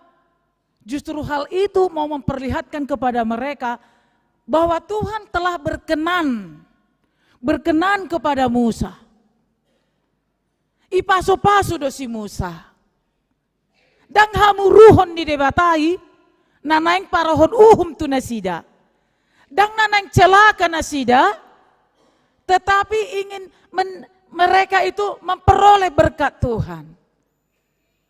justru hal itu mau memperlihatkan kepada mereka bahwa Tuhan telah berkenan, berkenan kepada Musa. Ipasu-pasu do si Musa. Ndang hamuruhon ni Debata i na naeng parohon uhum tu nasida. Ndang na naeng celaka nasida, tetapi ingin men-, mereka itu memperoleh berkat Tuhan.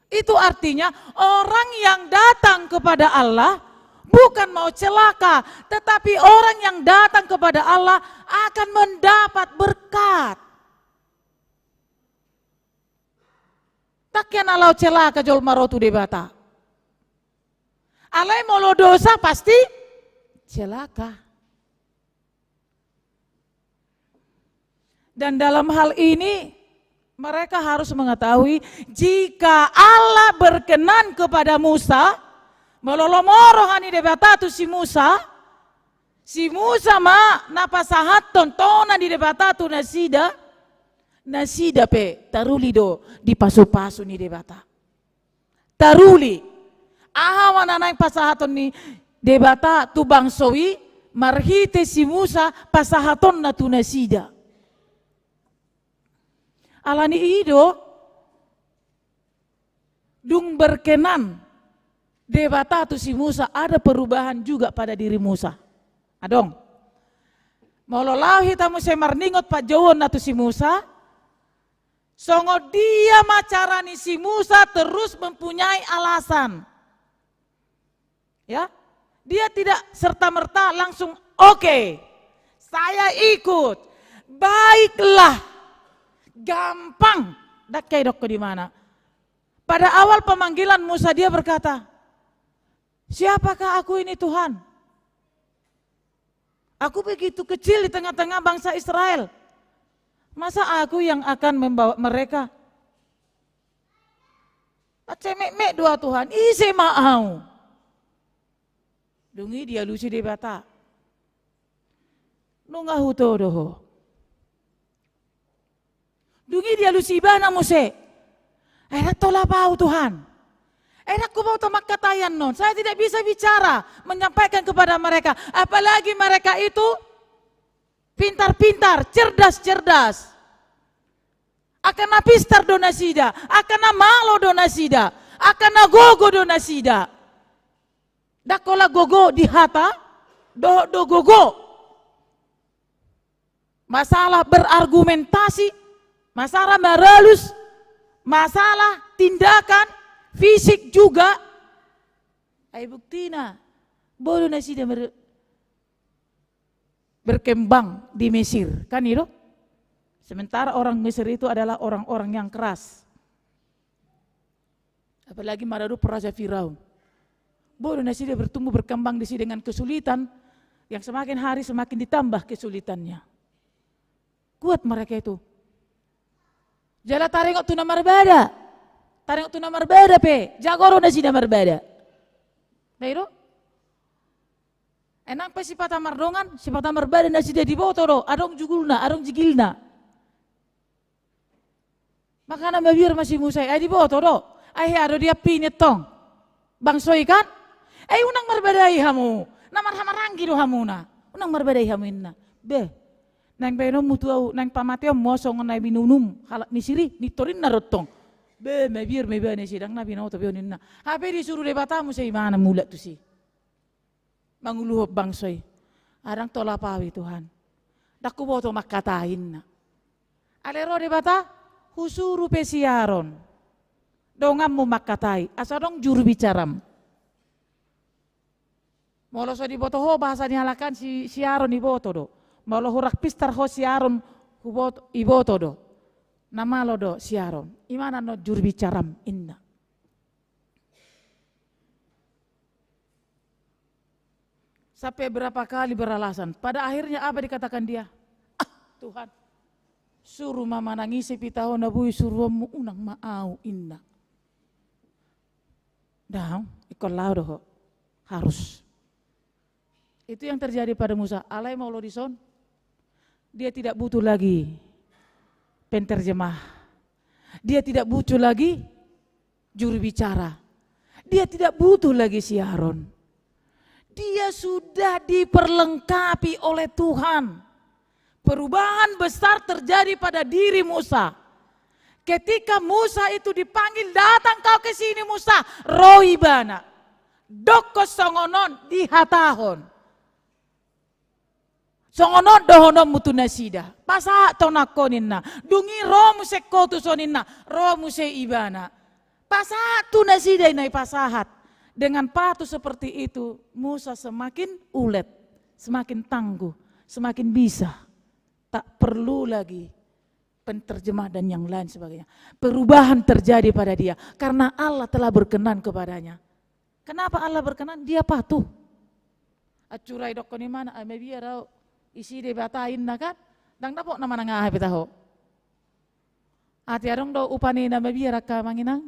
Itu artinya, orang yang datang kepada Allah bukan mau celaka, tetapi orang yang datang kepada Allah akan mendapat berkat. Ndang hea na laho celaka jolma ro tu Debata. Alai molo dosa pasti celaka. Dan dalam hal ini, mereka harus mengetahui, jika Allah berkenan kepada Musa, molo lomo roha ni Debata tu si Musa, si Musa ma na pasahathon tona ni Debata tu nasida, nasida pe taruli do dipasu-pasu ni Debata. Taruli. Aha ma na naeng pasahaton ni Debata tu bangso i marhite si Musa pasahatonna tu nasida. Alani i do, dung berkenan Debata tu si Musa, ada perubahan juga pada diri Musa. Adong. Molo laho hita muse marningot panjouonna tu si Musa, songon dia ma cara ni si Musa terus mempunyai alasan. Ya, dia tidak serta-merta langsung, "Oke, saya ikut. Baiklah." Gampang. Ndang hea didok di mana. Pada awal pemanggilan Musa dia berkata, "Siapakah aku ini, Tuhan? Aku begitu kecil di tengah-tengah bangsa Israel. Masa aku yang akan membawa mereka?" Pacemetmet do au, Tuhan, ise ma au? Dung i dialusi Debata. Nunga huto do ho. Dung i dialusi ibana muse. Ai ndang tolap au, Tuhan. Ai ndang huboto mangkatai annon. Saya tidak bisa bicara, menyampaikan kepada mereka. Apalagi mereka itu pintar-pintar, cerdas-cerdas. Angka na pistar do nasida, angka na malo do nasida, angka na gogo do nasida. Ndang holan gogo di hata, dohot do gogo masalah berargumentasi, masalah maralus, masalah tindakan, fisik juga. Ai buktina, boi do nasida mer-, berkembang di Mesir, kan i do? Sementara orang Mesir itu adalah orang-orang yang keras. Apalagi maradophon Raja Firaun. Boi do nasida bertumbuh berkembang disi dengan kesulitan yang semakin hari semakin ditambah kesulitannya. Kuat mereka itu. Jala taringot tu na marbada. Taringot tu na marbada pe, jago do nasida marbada. Ndang i do? Ai nang pe sipata mardongan, sipata marbada nasida diboto do, adong jugulna, adong jigilna. Makana mabiar ma si Musa i, ai diboto do. Ai hea do diampini tong bangso i kan? Ai unang marbadai hamu. Na marhahamaranggi do hamuna. Unang marbadai hamu inna. Beh. Naeng baenonmu tu ahu, naeng pamateonmu ahu songon na binunum halak Misir i, nintor inna do tong. Beh, mabiar ma ibana i, sidang na binoto be on inna. Hape disuru Debata muse ibana mulak tusi. Manguluhon bangso i. Ndang tolap au i, Tuhan. Ndang huboto mangkatai inna. Alai ro Debata, husuru pe si Aron. Donganmu mangkatai, asa adong juru bicaram. Molo so diboto ho bahasa ni halak an si, si Aron iboto do. Molo hurang pistar ho si Aron huboto, iboto do. Na malo do si Aron. Ibana annon juru bicaram inna. Sampai berapa kali beralasan. Pada akhirnya apa dikatakan dia? Ah, Tuhan, suru ma manang ise pe taho na boi suruonmu, unang ma au, inna. Ndang, ingkon laho do ho. Harus. Itu yang terjadi pada Musa. Alai molo dison, dia tidak butuh lagi. penterjemah. Dia tidak butuh lagi juru bicara. Dia tidak butuh lagi si Harun. Dia sudah diperlengkapi oleh Tuhan. Perubahan besar terjadi pada diri Musa. Ketika Musa itu dipanggil, "Datang kau ke sini, Musa," ro ibana. Dokkon songon on dihatahon. Songon on dohononmu tu nasida. Pasahat tonangko ninna. Dung i ro muse ho tu son ninna. Ro muse ibana. Pasahat tu nasida ninna, dipasahat. Dengan patuh seperti itu, Musa semakin ulet, semakin tangguh, semakin bisa. Tak perlu lagi penterjemah dan yang lain sebagainya. Perubahan terjadi pada dia karena Allah telah berkenan kepadanya. Kenapa Allah berkenan? Dia patuh. Acurai dokkon imana, "Ai mabiar au, isi Debata," ninna kan? Ndang dapot na manang aha pe taho. Ate adong do upa ni na mabiar angka amang inang?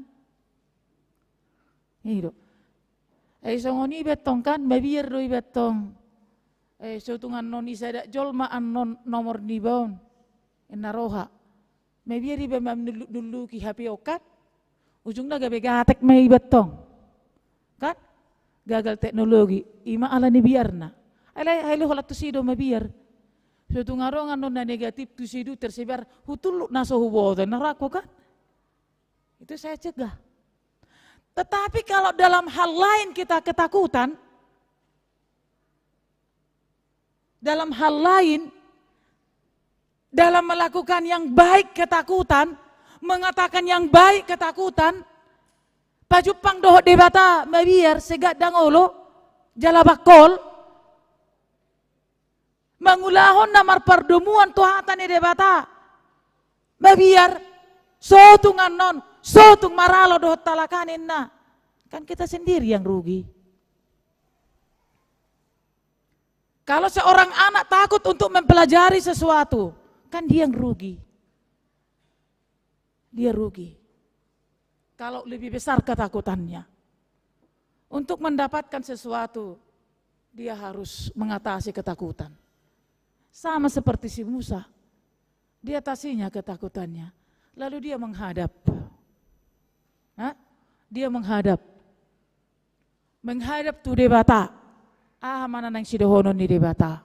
I do. Ai songon i be antong kan, mabiar do iba antong. Eh, so tung annon i sada jolma annon nomor niba on. Ninna roha. Mabiar iba manulluki H P on kan? Ujungna gabe gatek ma iba antong. Kan? Gagal teknologi. Ima ala ni biarna. Ai lae, ai lae holan tusi do mabiar. So tung adong annon na negatif tusi do tersebar hutullut na so huboto ninna rohangku kan? Itu saya cegah. Tetapi kalau dalam hal lain kita ketakutan, dalam hal lain, dalam melakukan yang baik ketakutan, mengatakan yang baik ketakutan, pajumpang dohot Debata mabiar, segat ndang olo, jala bangkol, mangulahon na marpardomuan tu hata ni Debata. Mabiar, so tung annon, so tung maralo dohot halak an ninna. Kan kita sendiri yang rugi. Kalau seorang anak takut untuk mempelajari sesuatu, kan dia yang rugi. Dia rugi. Kalau lebih besar ketakutannya. Untuk mendapatkan sesuatu, dia harus mengatasi ketakutan. Sama seperti si Musa, diatasinya ketakutannya. Lalu dia menghadap. Hah? Dia menghadap. Menghadap tu Debata. Aha ma na naeng sidohonon ni Debata?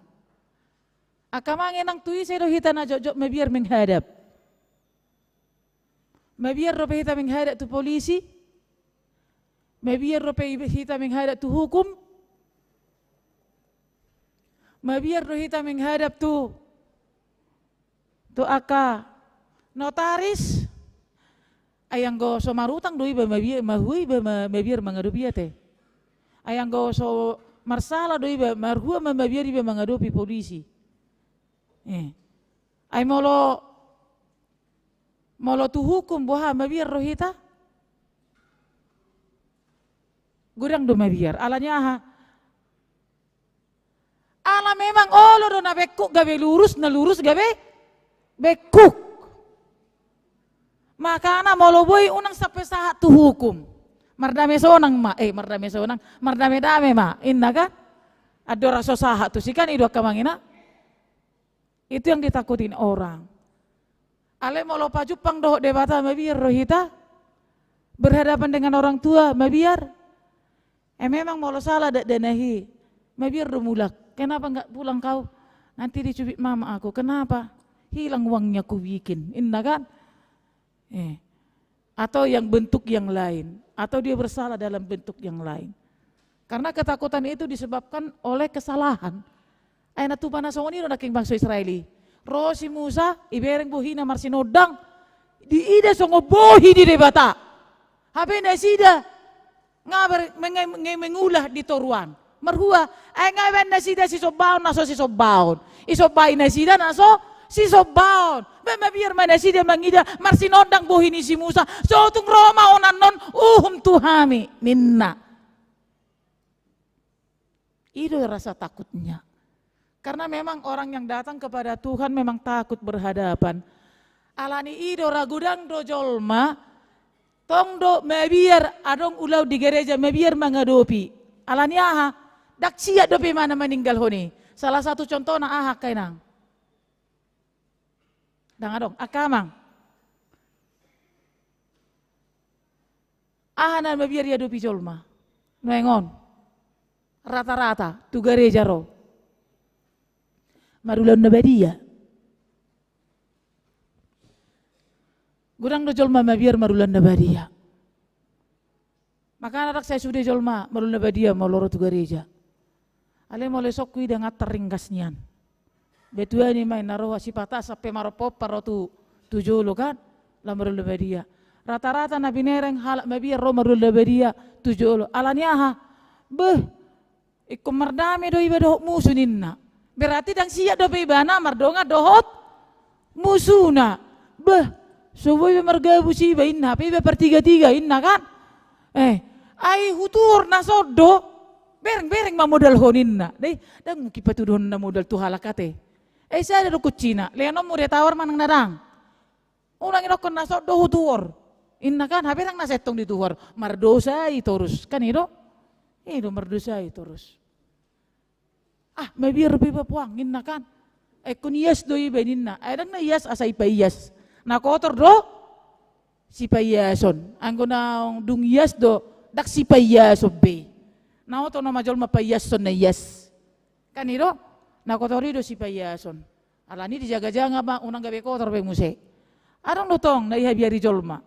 Angka amang inang, tu ise do hita na jotjot mabiar menghadap? Mabiar dope hita menghadap tu polisi? Mabiar dope hita menghadap tu hukum? Mabiar do hita menghadap tu, tu angka notaris? Ai anggo so marutang do iba mabiar, marhua iba ma-, mabiar mangadopi i ate. Ai anggo so marsala do iba, marhua ma mabiar iba mangadopi polisi? Eh. Ai molo, molo tu hukum boha, mabiar do hita? Godang do mabiar. Ala ni aha? Ala memang olo do na bengkuk gabe lurus, na lurus gabe bengkuk. Makana molo boi unang sampe sahat tu hukum. Mardame sonang ma, eh, mardame sonang, mardame-dame ma, ninna kan? Andorang so sahat tusi kan, i do angka amang inang. Itu yang ditakutin orang. Alai molo pajumpang dohot Debata, mabiar do hita? Berhadapan dengan orang tua, mabiar? Eh, memang molo sala dakdanak i, mabiar do mulak. "Kenapa nggak pulang kau? Nanti dicubit mama aku." "Kenapa?" "Hilang uangnya kubikin," ninna kan? Eh. Atau yang bentuk yang lain, atau dia bersalah dalam bentuk yang lain. Karena ketakutan itu disebabkan oleh kesalahan. Ai na tupa na songon i do nangkin bangso Israel i. Ro si Musa, ibereng bohina marsinondang, diida songon bohi ni Debata. Hape nasida nga ber-, menge-, menge-, mengula di toruan. Marhua, ai nga ibaen nasida sisombaon na so sisombaon. Isombai nasida na so sisombaon. Ba mabiar ma nasida mangida marsinondang bohi ni si Musa. "So tung ro ma on annon uhum tu hami," ninna. I do rasa takutnya. Karena memang orang yang datang kepada Tuhan memang takut berhadapan. Ala ni i do ra godang do jolma, tong do mabiar adong ulaon di gereja, mabiar mangadopi. Ala ni aha? Ndang siat dope imana maninggalhon i. Salah satu contohna aha, angka inang? Ndang adong, angka amang. Aha na mabiar diadopi jolma nuaeng on? Rata-rata tu gareja ro marulaon na badia. Godang do jolma mabiar marulaon na badia. Makana ndang sai sude jolma marulaon na badia molo ro tu gareja. Alai molo isongku i ndang tarringgas nian. Betuan i ma inna roha sipata sampe marompa-ompa ro tu, tu jolo kan, laho marulaon na badia. Rata-rata na binereng halak mabiar ro marulaon na badia tu jolo. Alani aha? Beh, ingkon mardame do iba dohot musu ninna. Berarti ndang siap dope ibana mardongan dohot musuna. Beh, so boi be margabus iba inna, hape iba partiga-tiga inna kan. Eh, ai hutuhor na son do, bereng-bereng ma modalhon inna. Dei, ndang mungkin patuduhon na modal tu halak ate. Eh, sada do kuncina, leanonmu de tawar manang na ndang. Unang idokkon na son do hutuhor inna kan, hape ndang na sai tong dituhor. Mardosa i torus, kan i do? I do mardosa i torus. Ah, mabiar pe iba puang inna kan. Ingkon ias do iba ninna. Ai ndang na ias asa ipaias. Na kotor do sipaiason. Anggo na dung ias do, ndang sipaiason be. Na oto nama jolma paiason na ias. Kan i do? Na kotor i do sipaiason. Alani dijaga-jaga ma unang gabe kotor be muse. Adong do tong na ihabiari jolma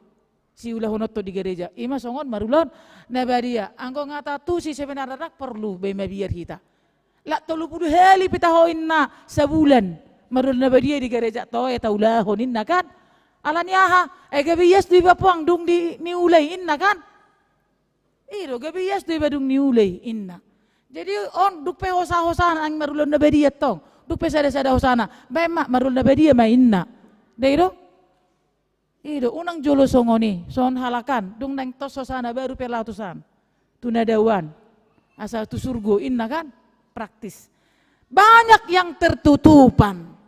siulahonon tong di gareja. I ma songon marulaon na badia. Anggo nga tatusi sebenarna ndang porlu be mabiar hita. Lak tolu pulu hali pe taho inna sabulan marulaon na badia di gareja toe taulahon inna kan. Alani aha? Eh, gabe ias do iba puang dung di niula i inna kan. I do, gabe ias do iba dung niula i inna. Jadi on, dung pe hosa-hosana naeng marulaon na badia tong, dung pe sada-sada hosana, baen ma marulaon na badia ma inna. Dei do? I do, unang jolo songon i, songon halak an, dung naeng tos hosana baru pe laho tusan. Tu na dao an. Asa tu surgo inna kan? Praktis. Banyak yang tertutupan.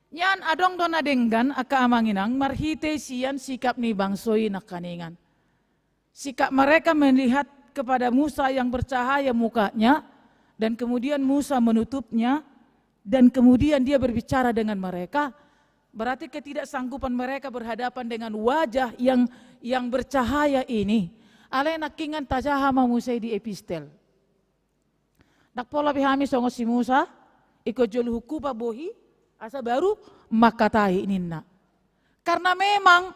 Nian adong do na denggan angka amang inang marhite sian sikap ni bangso i nangkaningan. Sikap mereka melihat kepada Musa yang bercahaya mukanya, dan kemudian Musa menutupnya, dan kemudian dia berbicara dengan mereka. Berarti ketidaksanggupan mereka berhadapan dengan wajah yang, yang bercahaya ini. Alai nangkiningan tajaha ma muse di epistel. Ndang pola be hami songon si Musa, ingkon jolo hungkupa bohi, asa baru mangkatai ninna. Karena memang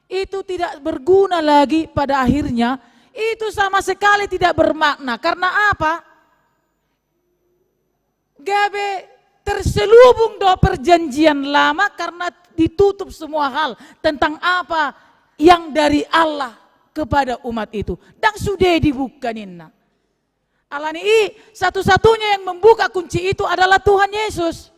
itu tidak berguna lagi pada akhirnya, itu sama sekali tidak bermakna. Karena apa? Gabe terselubung do perjanjian lama karena ditutup semua hal tentang apa yang dari Allah kepada umat itu. Ndang sude dibuka ninna. Alani i, satu-satunya yang membuka kunci itu adalah Tuhan Yesus.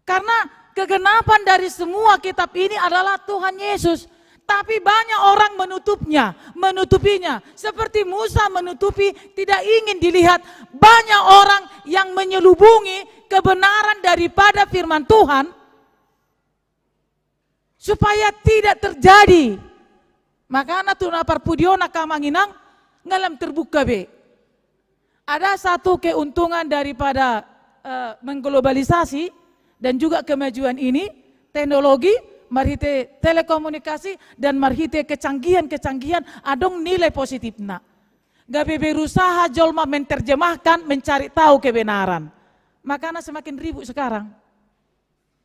Karena kegenapan dari semua kitab ini adalah Tuhan Yesus. Tapi banyak orang menutupnya, menutupinya. Seperti Musa menutupi, tidak ingin dilihat. Banyak orang yang menyelubungi kebenaran daripada firman Tuhan. Supaya tidak terjadi. Makana tu na parpudi on angka amang inang, nga lam terbuka be. Ada satu keuntungan daripada, eh, mengglobalisasi dan juga kemajuan ini, teknologi, marhite telekomunikasi, dan marhite kecanggihan-kecanggihan, adong nilai positifna. Gabe berusaha jolma menterjemahkan, mencari tahu kebenaran. Makana semakin ribut sekarang.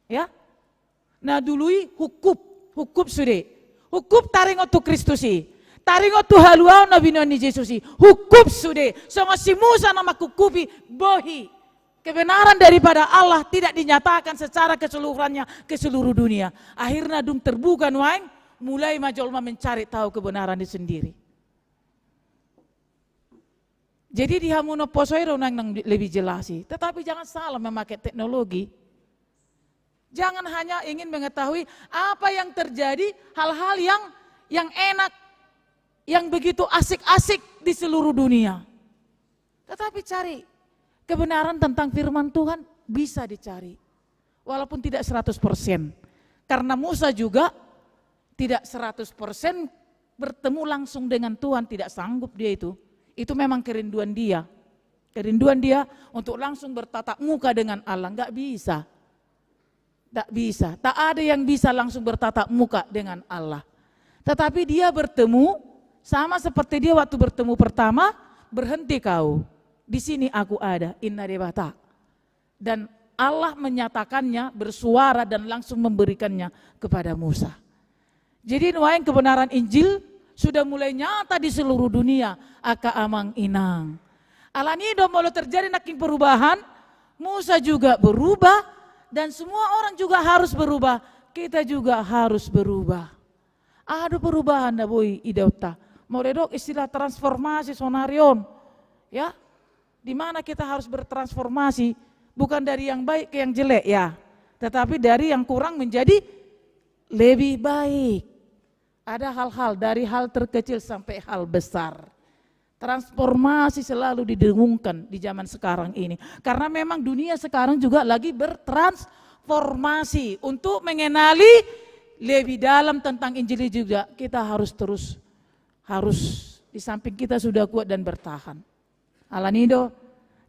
Ya? Na dulu i hungkup, hungkup sude. Hungkup taringot tu Kristus i. Taringot tu haluaon na binoan ni Jesus i. Hungkup sude. Songon si Musa na manghungkupi bohi. Kebenaran daripada Allah tidak dinyatakan secara keseluruhannya ke seluruh dunia. Akhirna dung terbuka nuaeng, mulai ma jolma mencari tahu kebenaran itu sendiri. Jadi di hamu na poso i do nang, nang lebih jelas i. Tetapi jangan salah memakai teknologi. Jangan hanya ingin mengetahui apa yang terjadi, hal-hal yang, yang enak, yang begitu asik-asik di seluruh dunia. Tetapi cari kebenaran tentang firman Tuhan bisa dicari. Walaupun tidak seratus persen. Karena Musa juga tidak seratus persen bertemu langsung dengan Tuhan, tidak sanggup dia itu. Itu memang kerinduan dia. Kerinduan dia untuk langsung bertatap muka dengan Allah, nggak bisa. Tak bisa. Tak ada yang bisa langsung bertatap muka dengan Allah. Tetapi dia bertemu Sama seperti dia waktu bertemu pertama, "Berhenti kau, di sini aku ada," inna Debata. Dan Allah menyatakannya, bersuara dan langsung memberikannya kepada Musa. Jadi nuaeng kebenaran Injil sudah mulai nyata di seluruh dunia, angka amang inang. Alani do molo terjadi nangkin perubahan, Musa juga berubah, dan semua orang juga harus berubah, kita juga harus berubah. Aha do perubahan na boi idaonta? Molo didok istilah transformasi sonari on, ya, di mana kita harus bertransformasi, bukan dari yang baik ke yang jelek, ya, tetapi dari yang kurang menjadi lebih baik. Ada hal-hal, dari hal terkecil sampai hal besar. Transformasi selalu didengungkan di zaman sekarang ini. Karena memang dunia sekarang juga lagi bertransformasi. Untuk mengenali lebih dalam tentang Injil ini juga, kita harus terus, harus, di samping kita sudah kuat dan bertahan. Alani do,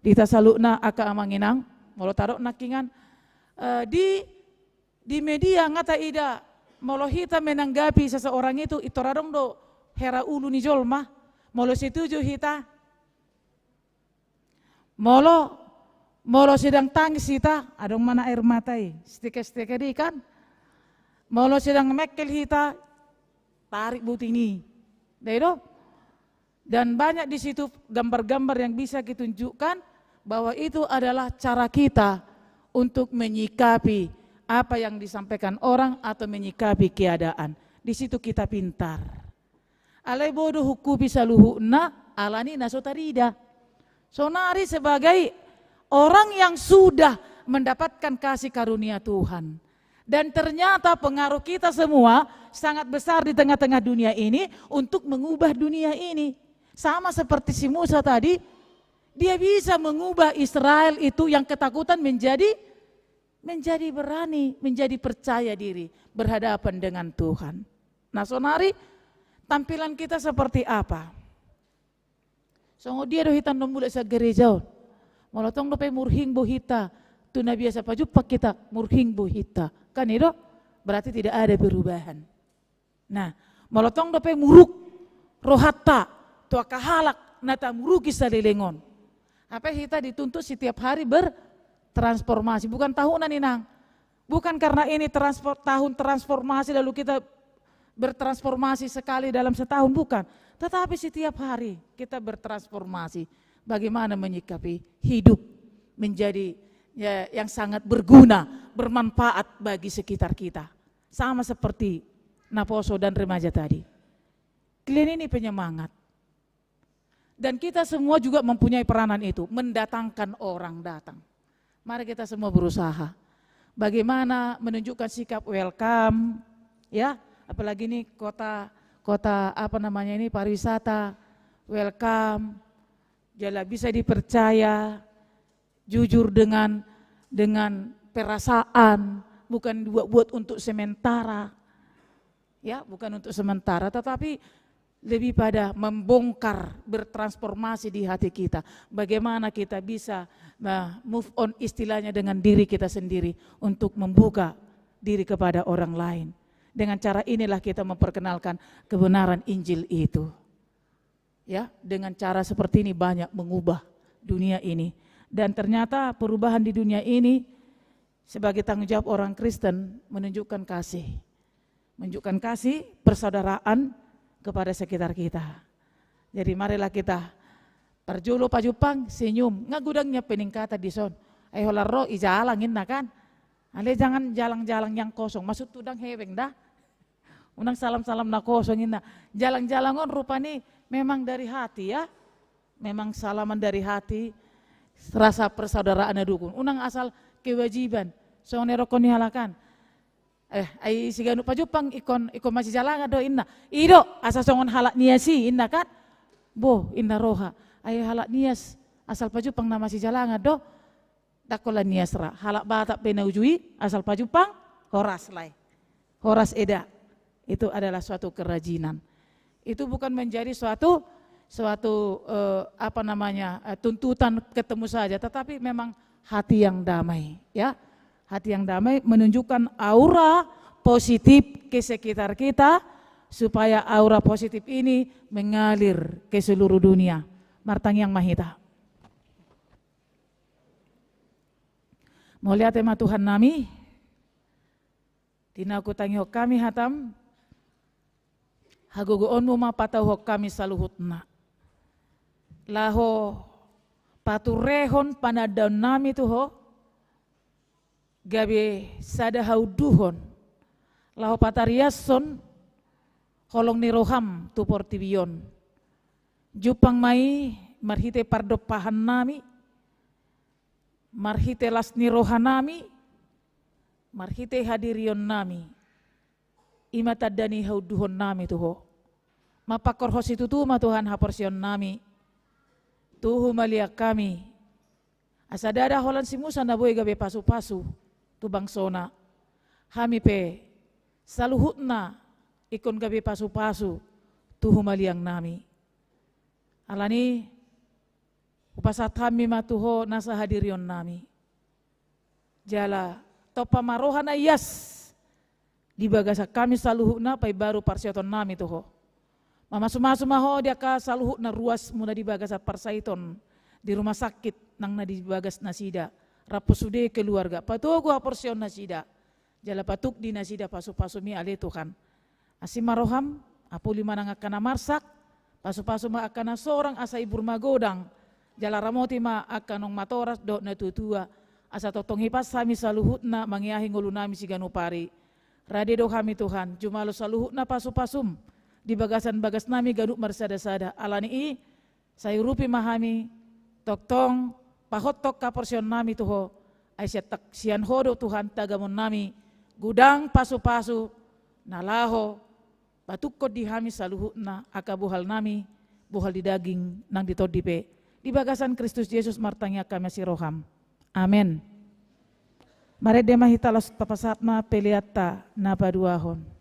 di hita saluhutna angka amang inang, molo tadok nangkiningan, eh, di di media nga taida, molo hita menanggapi seseorang itu, i tor adong do hera ulu ni jolma. Molo setuju hita, molo, molo sedang tangis hita, adong ma na air mata i, setika-setika di kan. Molo sedang mekkel hita, tarik buting i. Dai do? Dan banyak di situ gambar-gambar yang bisa kita tunjukkan bahwa itu adalah cara kita untuk menyikapi apa yang disampaikan orang atau menyikapi keadaan. Di situ kita pintar. Alai bodo hukupi saluhutna, alani na so tarida. Sonari sebagai orang yang sudah mendapatkan kasih karunia Tuhan. Dan ternyata pengaruh kita semua sangat besar di tengah-tengah dunia ini untuk mengubah dunia ini. Sama seperti si Musa tadi, dia bisa mengubah Israel itu yang ketakutan menjadi, menjadi berani, menjadi percaya diri berhadapan dengan Tuhan. Nah, sonari tampilan kita seperti apa? Songon dia do hita na mulak sian gereja on. Molo tong dope murhing bohita, tu na biasa pajumpang hita, murhing bohita. Kan i do? Berarti tidak ada perubahan. Nah, molo tong dope muruk rohanta tu angka halak na tamuruki saleleng on. Hape hita dituntut setiap hari bertransformasi. Bukan tahunan, inang. Bukan karena ini transfor-, tahun transformasi lalu kita bertransformasi sekali dalam setahun, bukan. Tetapi setiap hari kita bertransformasi. Bagaimana menyikapi hidup menjadi, ya, yang sangat berguna, bermanfaat bagi sekitar kita. Sama seperti naposo dan remaja tadi. Kalian ini penyemangat. Dan kita semua juga mempunyai peranan itu, mendatangkan orang datang. Mari kita semua berusaha. Bagaimana menunjukkan sikap welcome, ya, apalagi ini kota, kota apa namanya ini, pariwisata, welcome, jala bisa dipercaya, jujur dengan, dengan perasaan, bukan buat-buat untuk sementara. Ya, bukan untuk sementara, tetapi lebih pada membongkar, bertransformasi di hati kita. Bagaimana kita bisa, eh, move on istilahnya dengan diri kita sendiri untuk membuka diri kepada orang lain. Dengan cara inilah kita memperkenalkan kebenaran Injil itu. Ya, dengan cara seperti ini banyak mengubah dunia ini. Dan ternyata perubahan di dunia ini sebagai tanggung jawab orang Kristen menunjukkan kasih. Menunjukkan kasih persaudaraan kepada sekitar kita. Jadi marilah kita parjolo pajumpang senyum. Nga godang nian peningkatan dison. Ai holan ro i jalang inna kan. Alai jangan jalang-jalang yang kosong. Maksud tu ndang hepeng da. Unang salam-salam na kosong inna. Jalang-jalang on rupani memang dari hati ya. Memang salaman dari hati, rasa persaudaraan na dukun. Unang asal kewajiban. Songon na didokkon ni halak an. Eh, ai siganup pajumpang ingkon, ingkon masijalangan do inna. I do, asa songon halak Nias i inna kan. Boh, inna roha. Ai halak Nias asal pajumpang na masijalangan do. Ndang holan Nias ra, halak Batak pe na uju i, asal pajumpang, horas lae. Horas eda. Itu adalah suatu kerajinan. Itu bukan menjadi suatu, suatu, eh, apa namanya, eh, tuntutan ketemu saja, tetapi memang hati yang damai, ya. Hati yang damai menunjukkan aura positif ke sekitar kita, supaya aura positif ini mengalir ke seluruh dunia. Martangiang ma hita. Mauliate ma Tuhan nami, di na hutangihon hami hatam, hagogoonmu ma patauhon hami saluhutna. Laho paturehon panandaon nami tu ho, gabe sada haunduhon, laho patariashon holong ni roham tu portibi on. Jumpang ma i marhite pardompahan nami, marhite las ni roha nami, marhite hadirion nami. I ma tanda ni haunduhon nami tu ho. Mangkorhon situtu ma Tuhan haporseaon nami tu humaliang hami. Asa ndada holan si Musa na boi gabe pasupasu tu bangsona, hami pe saluhutna ingkon gabe pasupasu tu humaliang nami. Alani i, hupasahat hami ma tu ho nasa hadirion nami. Jala tompa ma roha na ias di bagasan hami saluhutna paimbaru parsahiton nami tu ho. Mamasumasu ma ho di angka saluhutna ruasmu na di bagasan parsahiton di rumah sakit nang na di bagas nasida, rap sude keluarga, patogu haporseaon nasida, jala patuk di nasida pasupasumi ale Tuhan. Asi ma roham, apuli ma nang angka na marsak, pasupasu ma angka na sorang asa ibur magodang, jala ramoti ma angka naung matoras dohot na tuatua, asa tongtong hipas hami saluhutna mangeahi ngolu nami siganup ari. Rade do hami Tuhan, jumalo saluhutna pasupasum di bagasan bagas nami ganup marsadasada. Alani i, sai urupi ma hami, tongtong pahothon haporseaon nami tu ho, ai sian tak-, sian ho do Tuhan tagamon nami, godang pasupasu na laho patukkon di hami saluhutna angka bohal nami, bohal di daging nang di tondi pe. Di bagasan Kristus Jesus martangiang hami asi roham. Amen. Marende ma hita laos tapasahat ma peleanta na paduahon.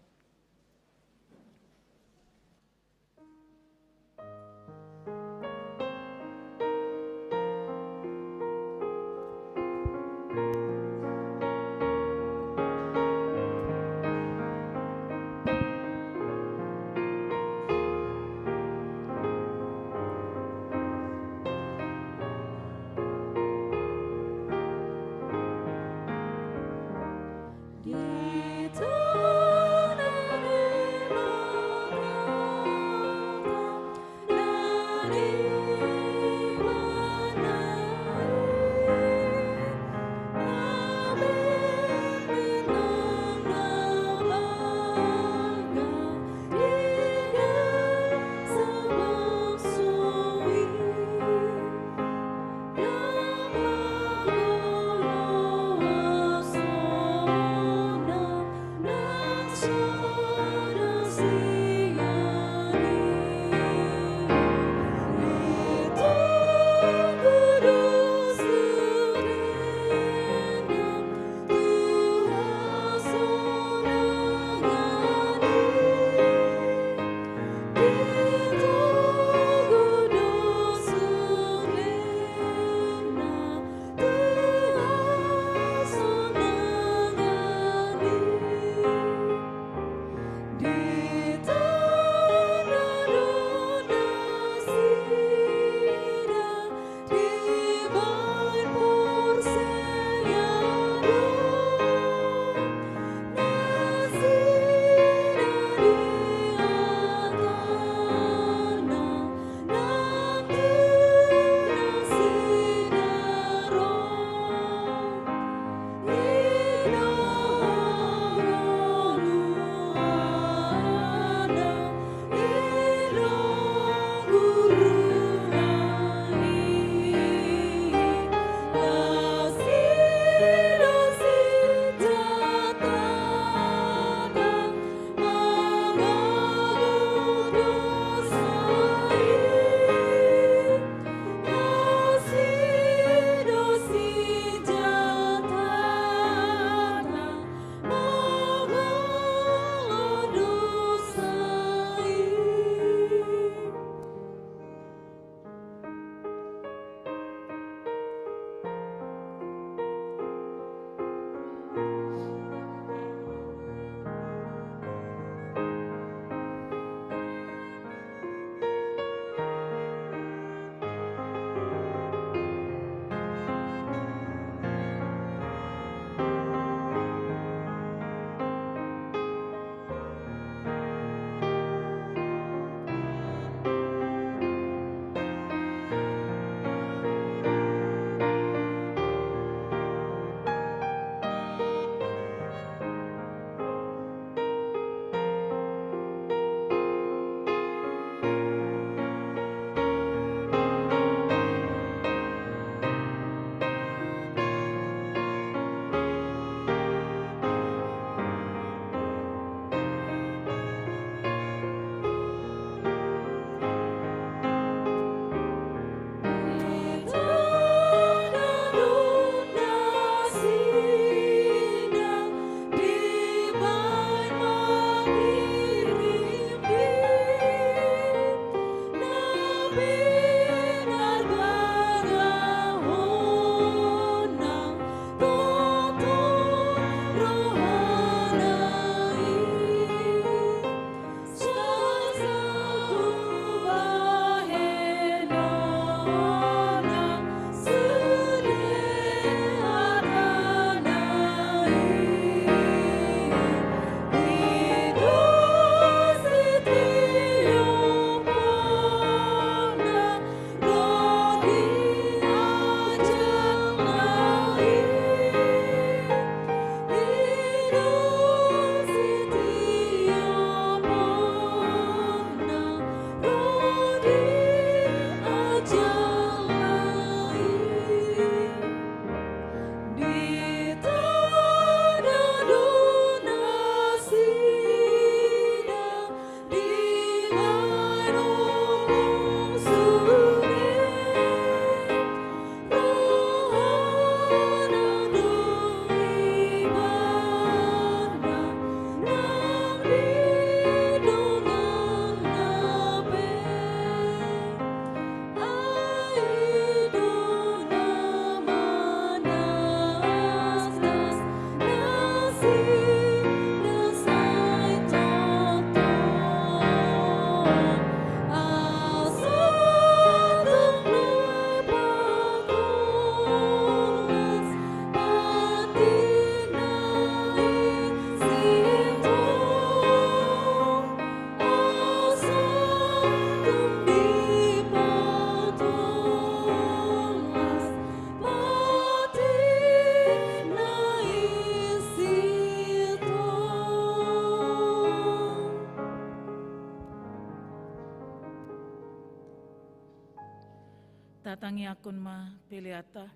Tatangiangkon ma peleanta.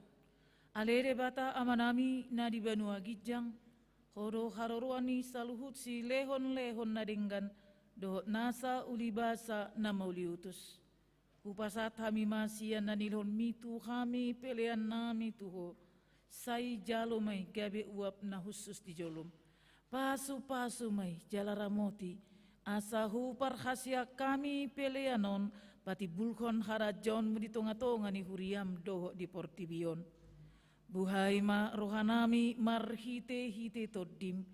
Ale Debata Amanami na di banua ginjang, Ho do haroroan ni saluhut silehonlehon na denggan dohot nasa ulibasa na mauliutus. Hupasahat hami ma sian na nilehonMi tu hami peleannami tu Ho, sai jalo ma i gabe uap na hushus di jolom. Pasupasu ma i jala ramoti, asa huparhaseang hami pelean on patimbulhon harajaonMu di tongatonga ni huriaM dohot di portibi on. Buhai ma rohanami marhitehite TondiM,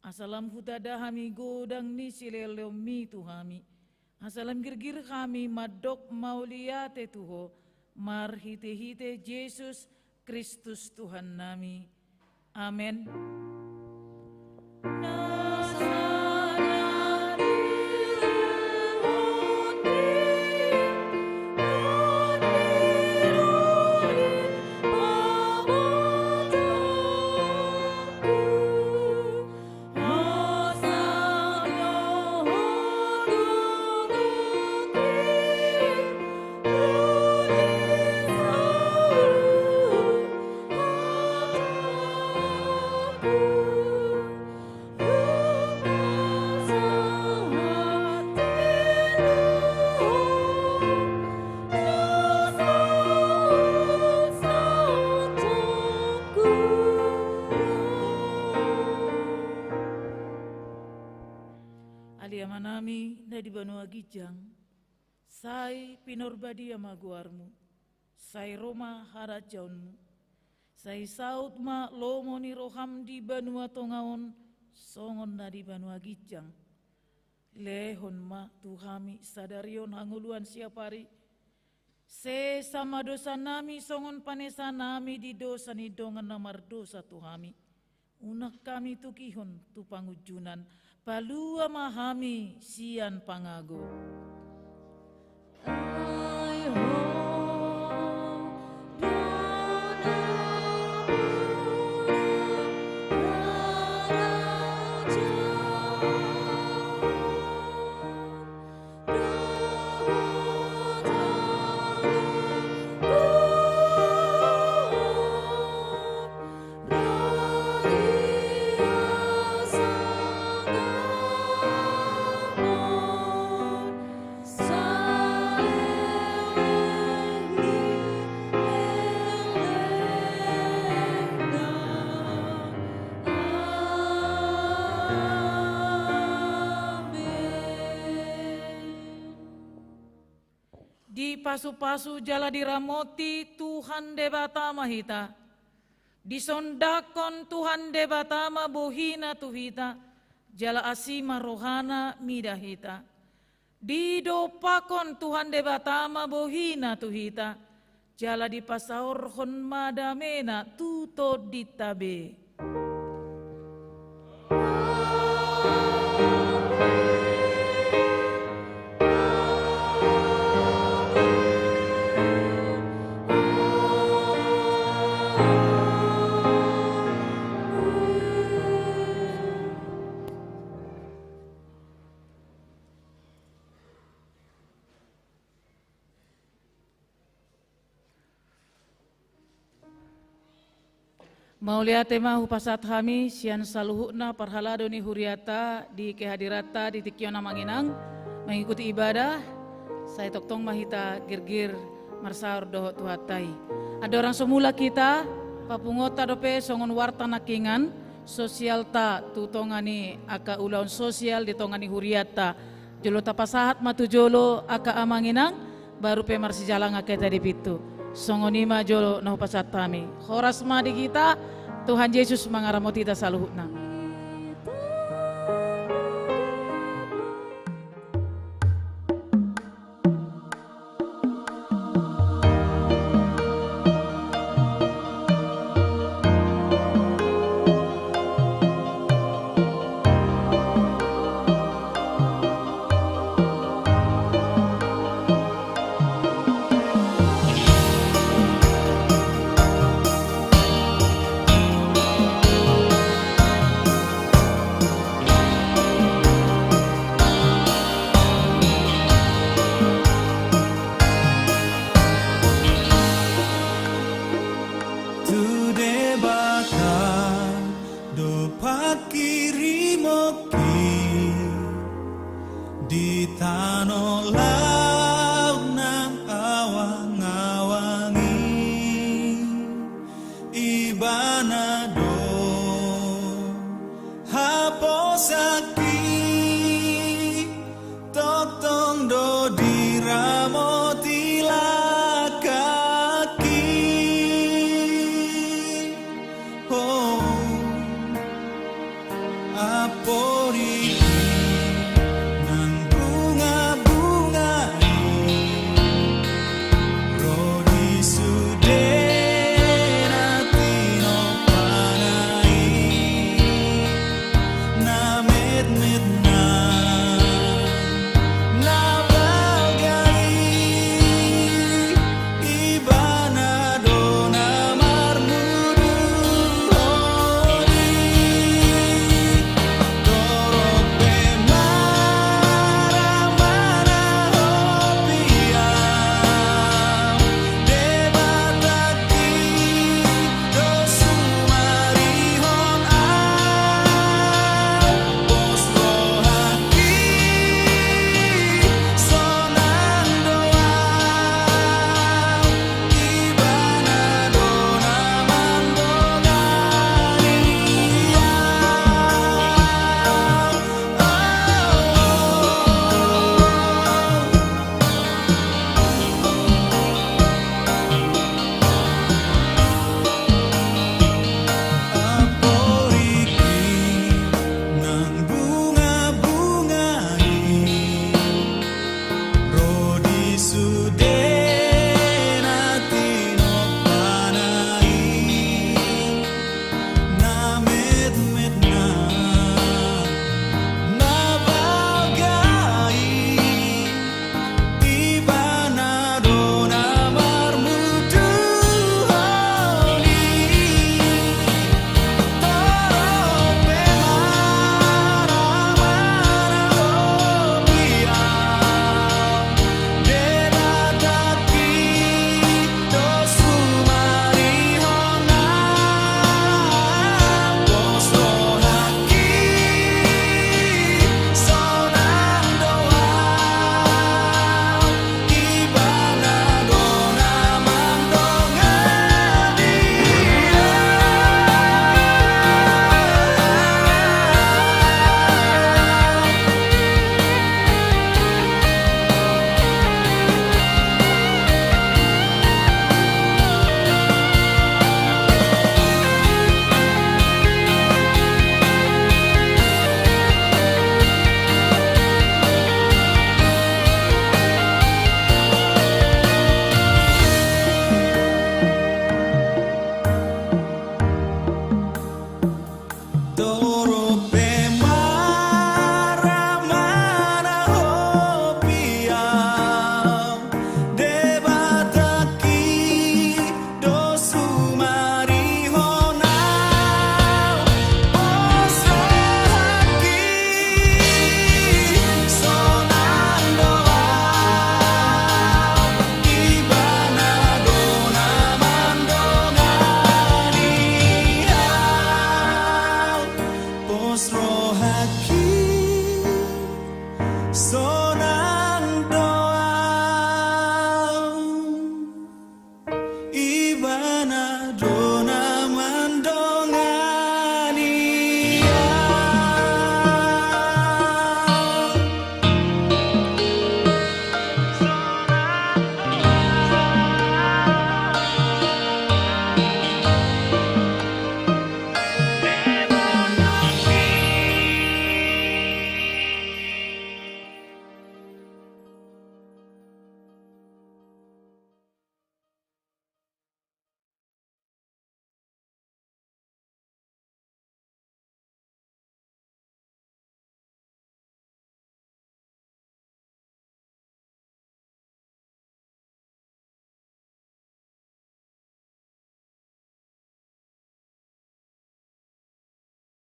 asa lam hutanda hami godang ni silehonlehonMi tu hami, asa lam girgir hami mandok mauliate tu Ho, marhitehite Jesus Kristus Tuhannami. Amen. Ale Amanami na di banua ginjang, sai pinarbadia ma goarMu, sai ro ma harajaonMu, sai saut ma lomo ni rohaM di banua tonga on, songon na di banua ginjang. Lehon ma tu hami sadari on hangoluan siapari. Sesa ma dosanami songon panesanami di dosa ni dongan na mardosa tu hami. Unang hami togihon tu pangunjunan, palua ma hami sian pangago. Dipasupasu jala diramoti Tuhan Debata ma hita. Disondangkon Tuhan Debata ma bohiNa tu hita, jala asi ma rohaNa mida hita. Didompakkon Tuhan Debata ma bohiNa tu hita, jala dipasaorhon ma dameNa tu tondinta be. Mauliate ma hupasahat hami sian saluhutna parhalado ni hurianta di kehadiranta di tingki on, Amang Inang, mengikuti ibadah. Sai tongtong ma hita girgir marsaor dohot Tuhanta i. Andorang so mulak hita, papunguonta dope songon warta nangkiningan sosialta tu tonga ni angka ulaon sosial di tonga ni hurianta. Jolo tapasahat ma tu jolo angka Amang Inang, baru pe marsijalangan hita di pintu. Songon i ma jolo na hupasahat hami. Horas ma di hita, Tuhan Jesus mangaramoti hita saluhutna. Di tano laut nang awang-awang i, Ibana do haposanki, tongtong do diramoti langkangki. Oh. Amporik i nang bunga-bunga i, ro di sude na tinompana i, na metmet nang na balga i. Ibana do na marmudu honi. Torop pe marang manahopi au, Debatangki do sumarihon au. Pos rohangki, sonang do au, Ibana do na mandongani au. Amporik i nang bunga-bunga i, ro di sude na tinompana i, na metmet nang na balga i. Ibana do na marmudu honi. Torop pe marang manahopi au, Debatangki do sumarihon au. Pos rohangki, sonang do au, Ibana do na mandongani au. Torop pe marang manahopi au, Debatangki do sumarihon au. Pos rohangki, sonang do au, Ibana do na mandongani au. Pos rohangki, so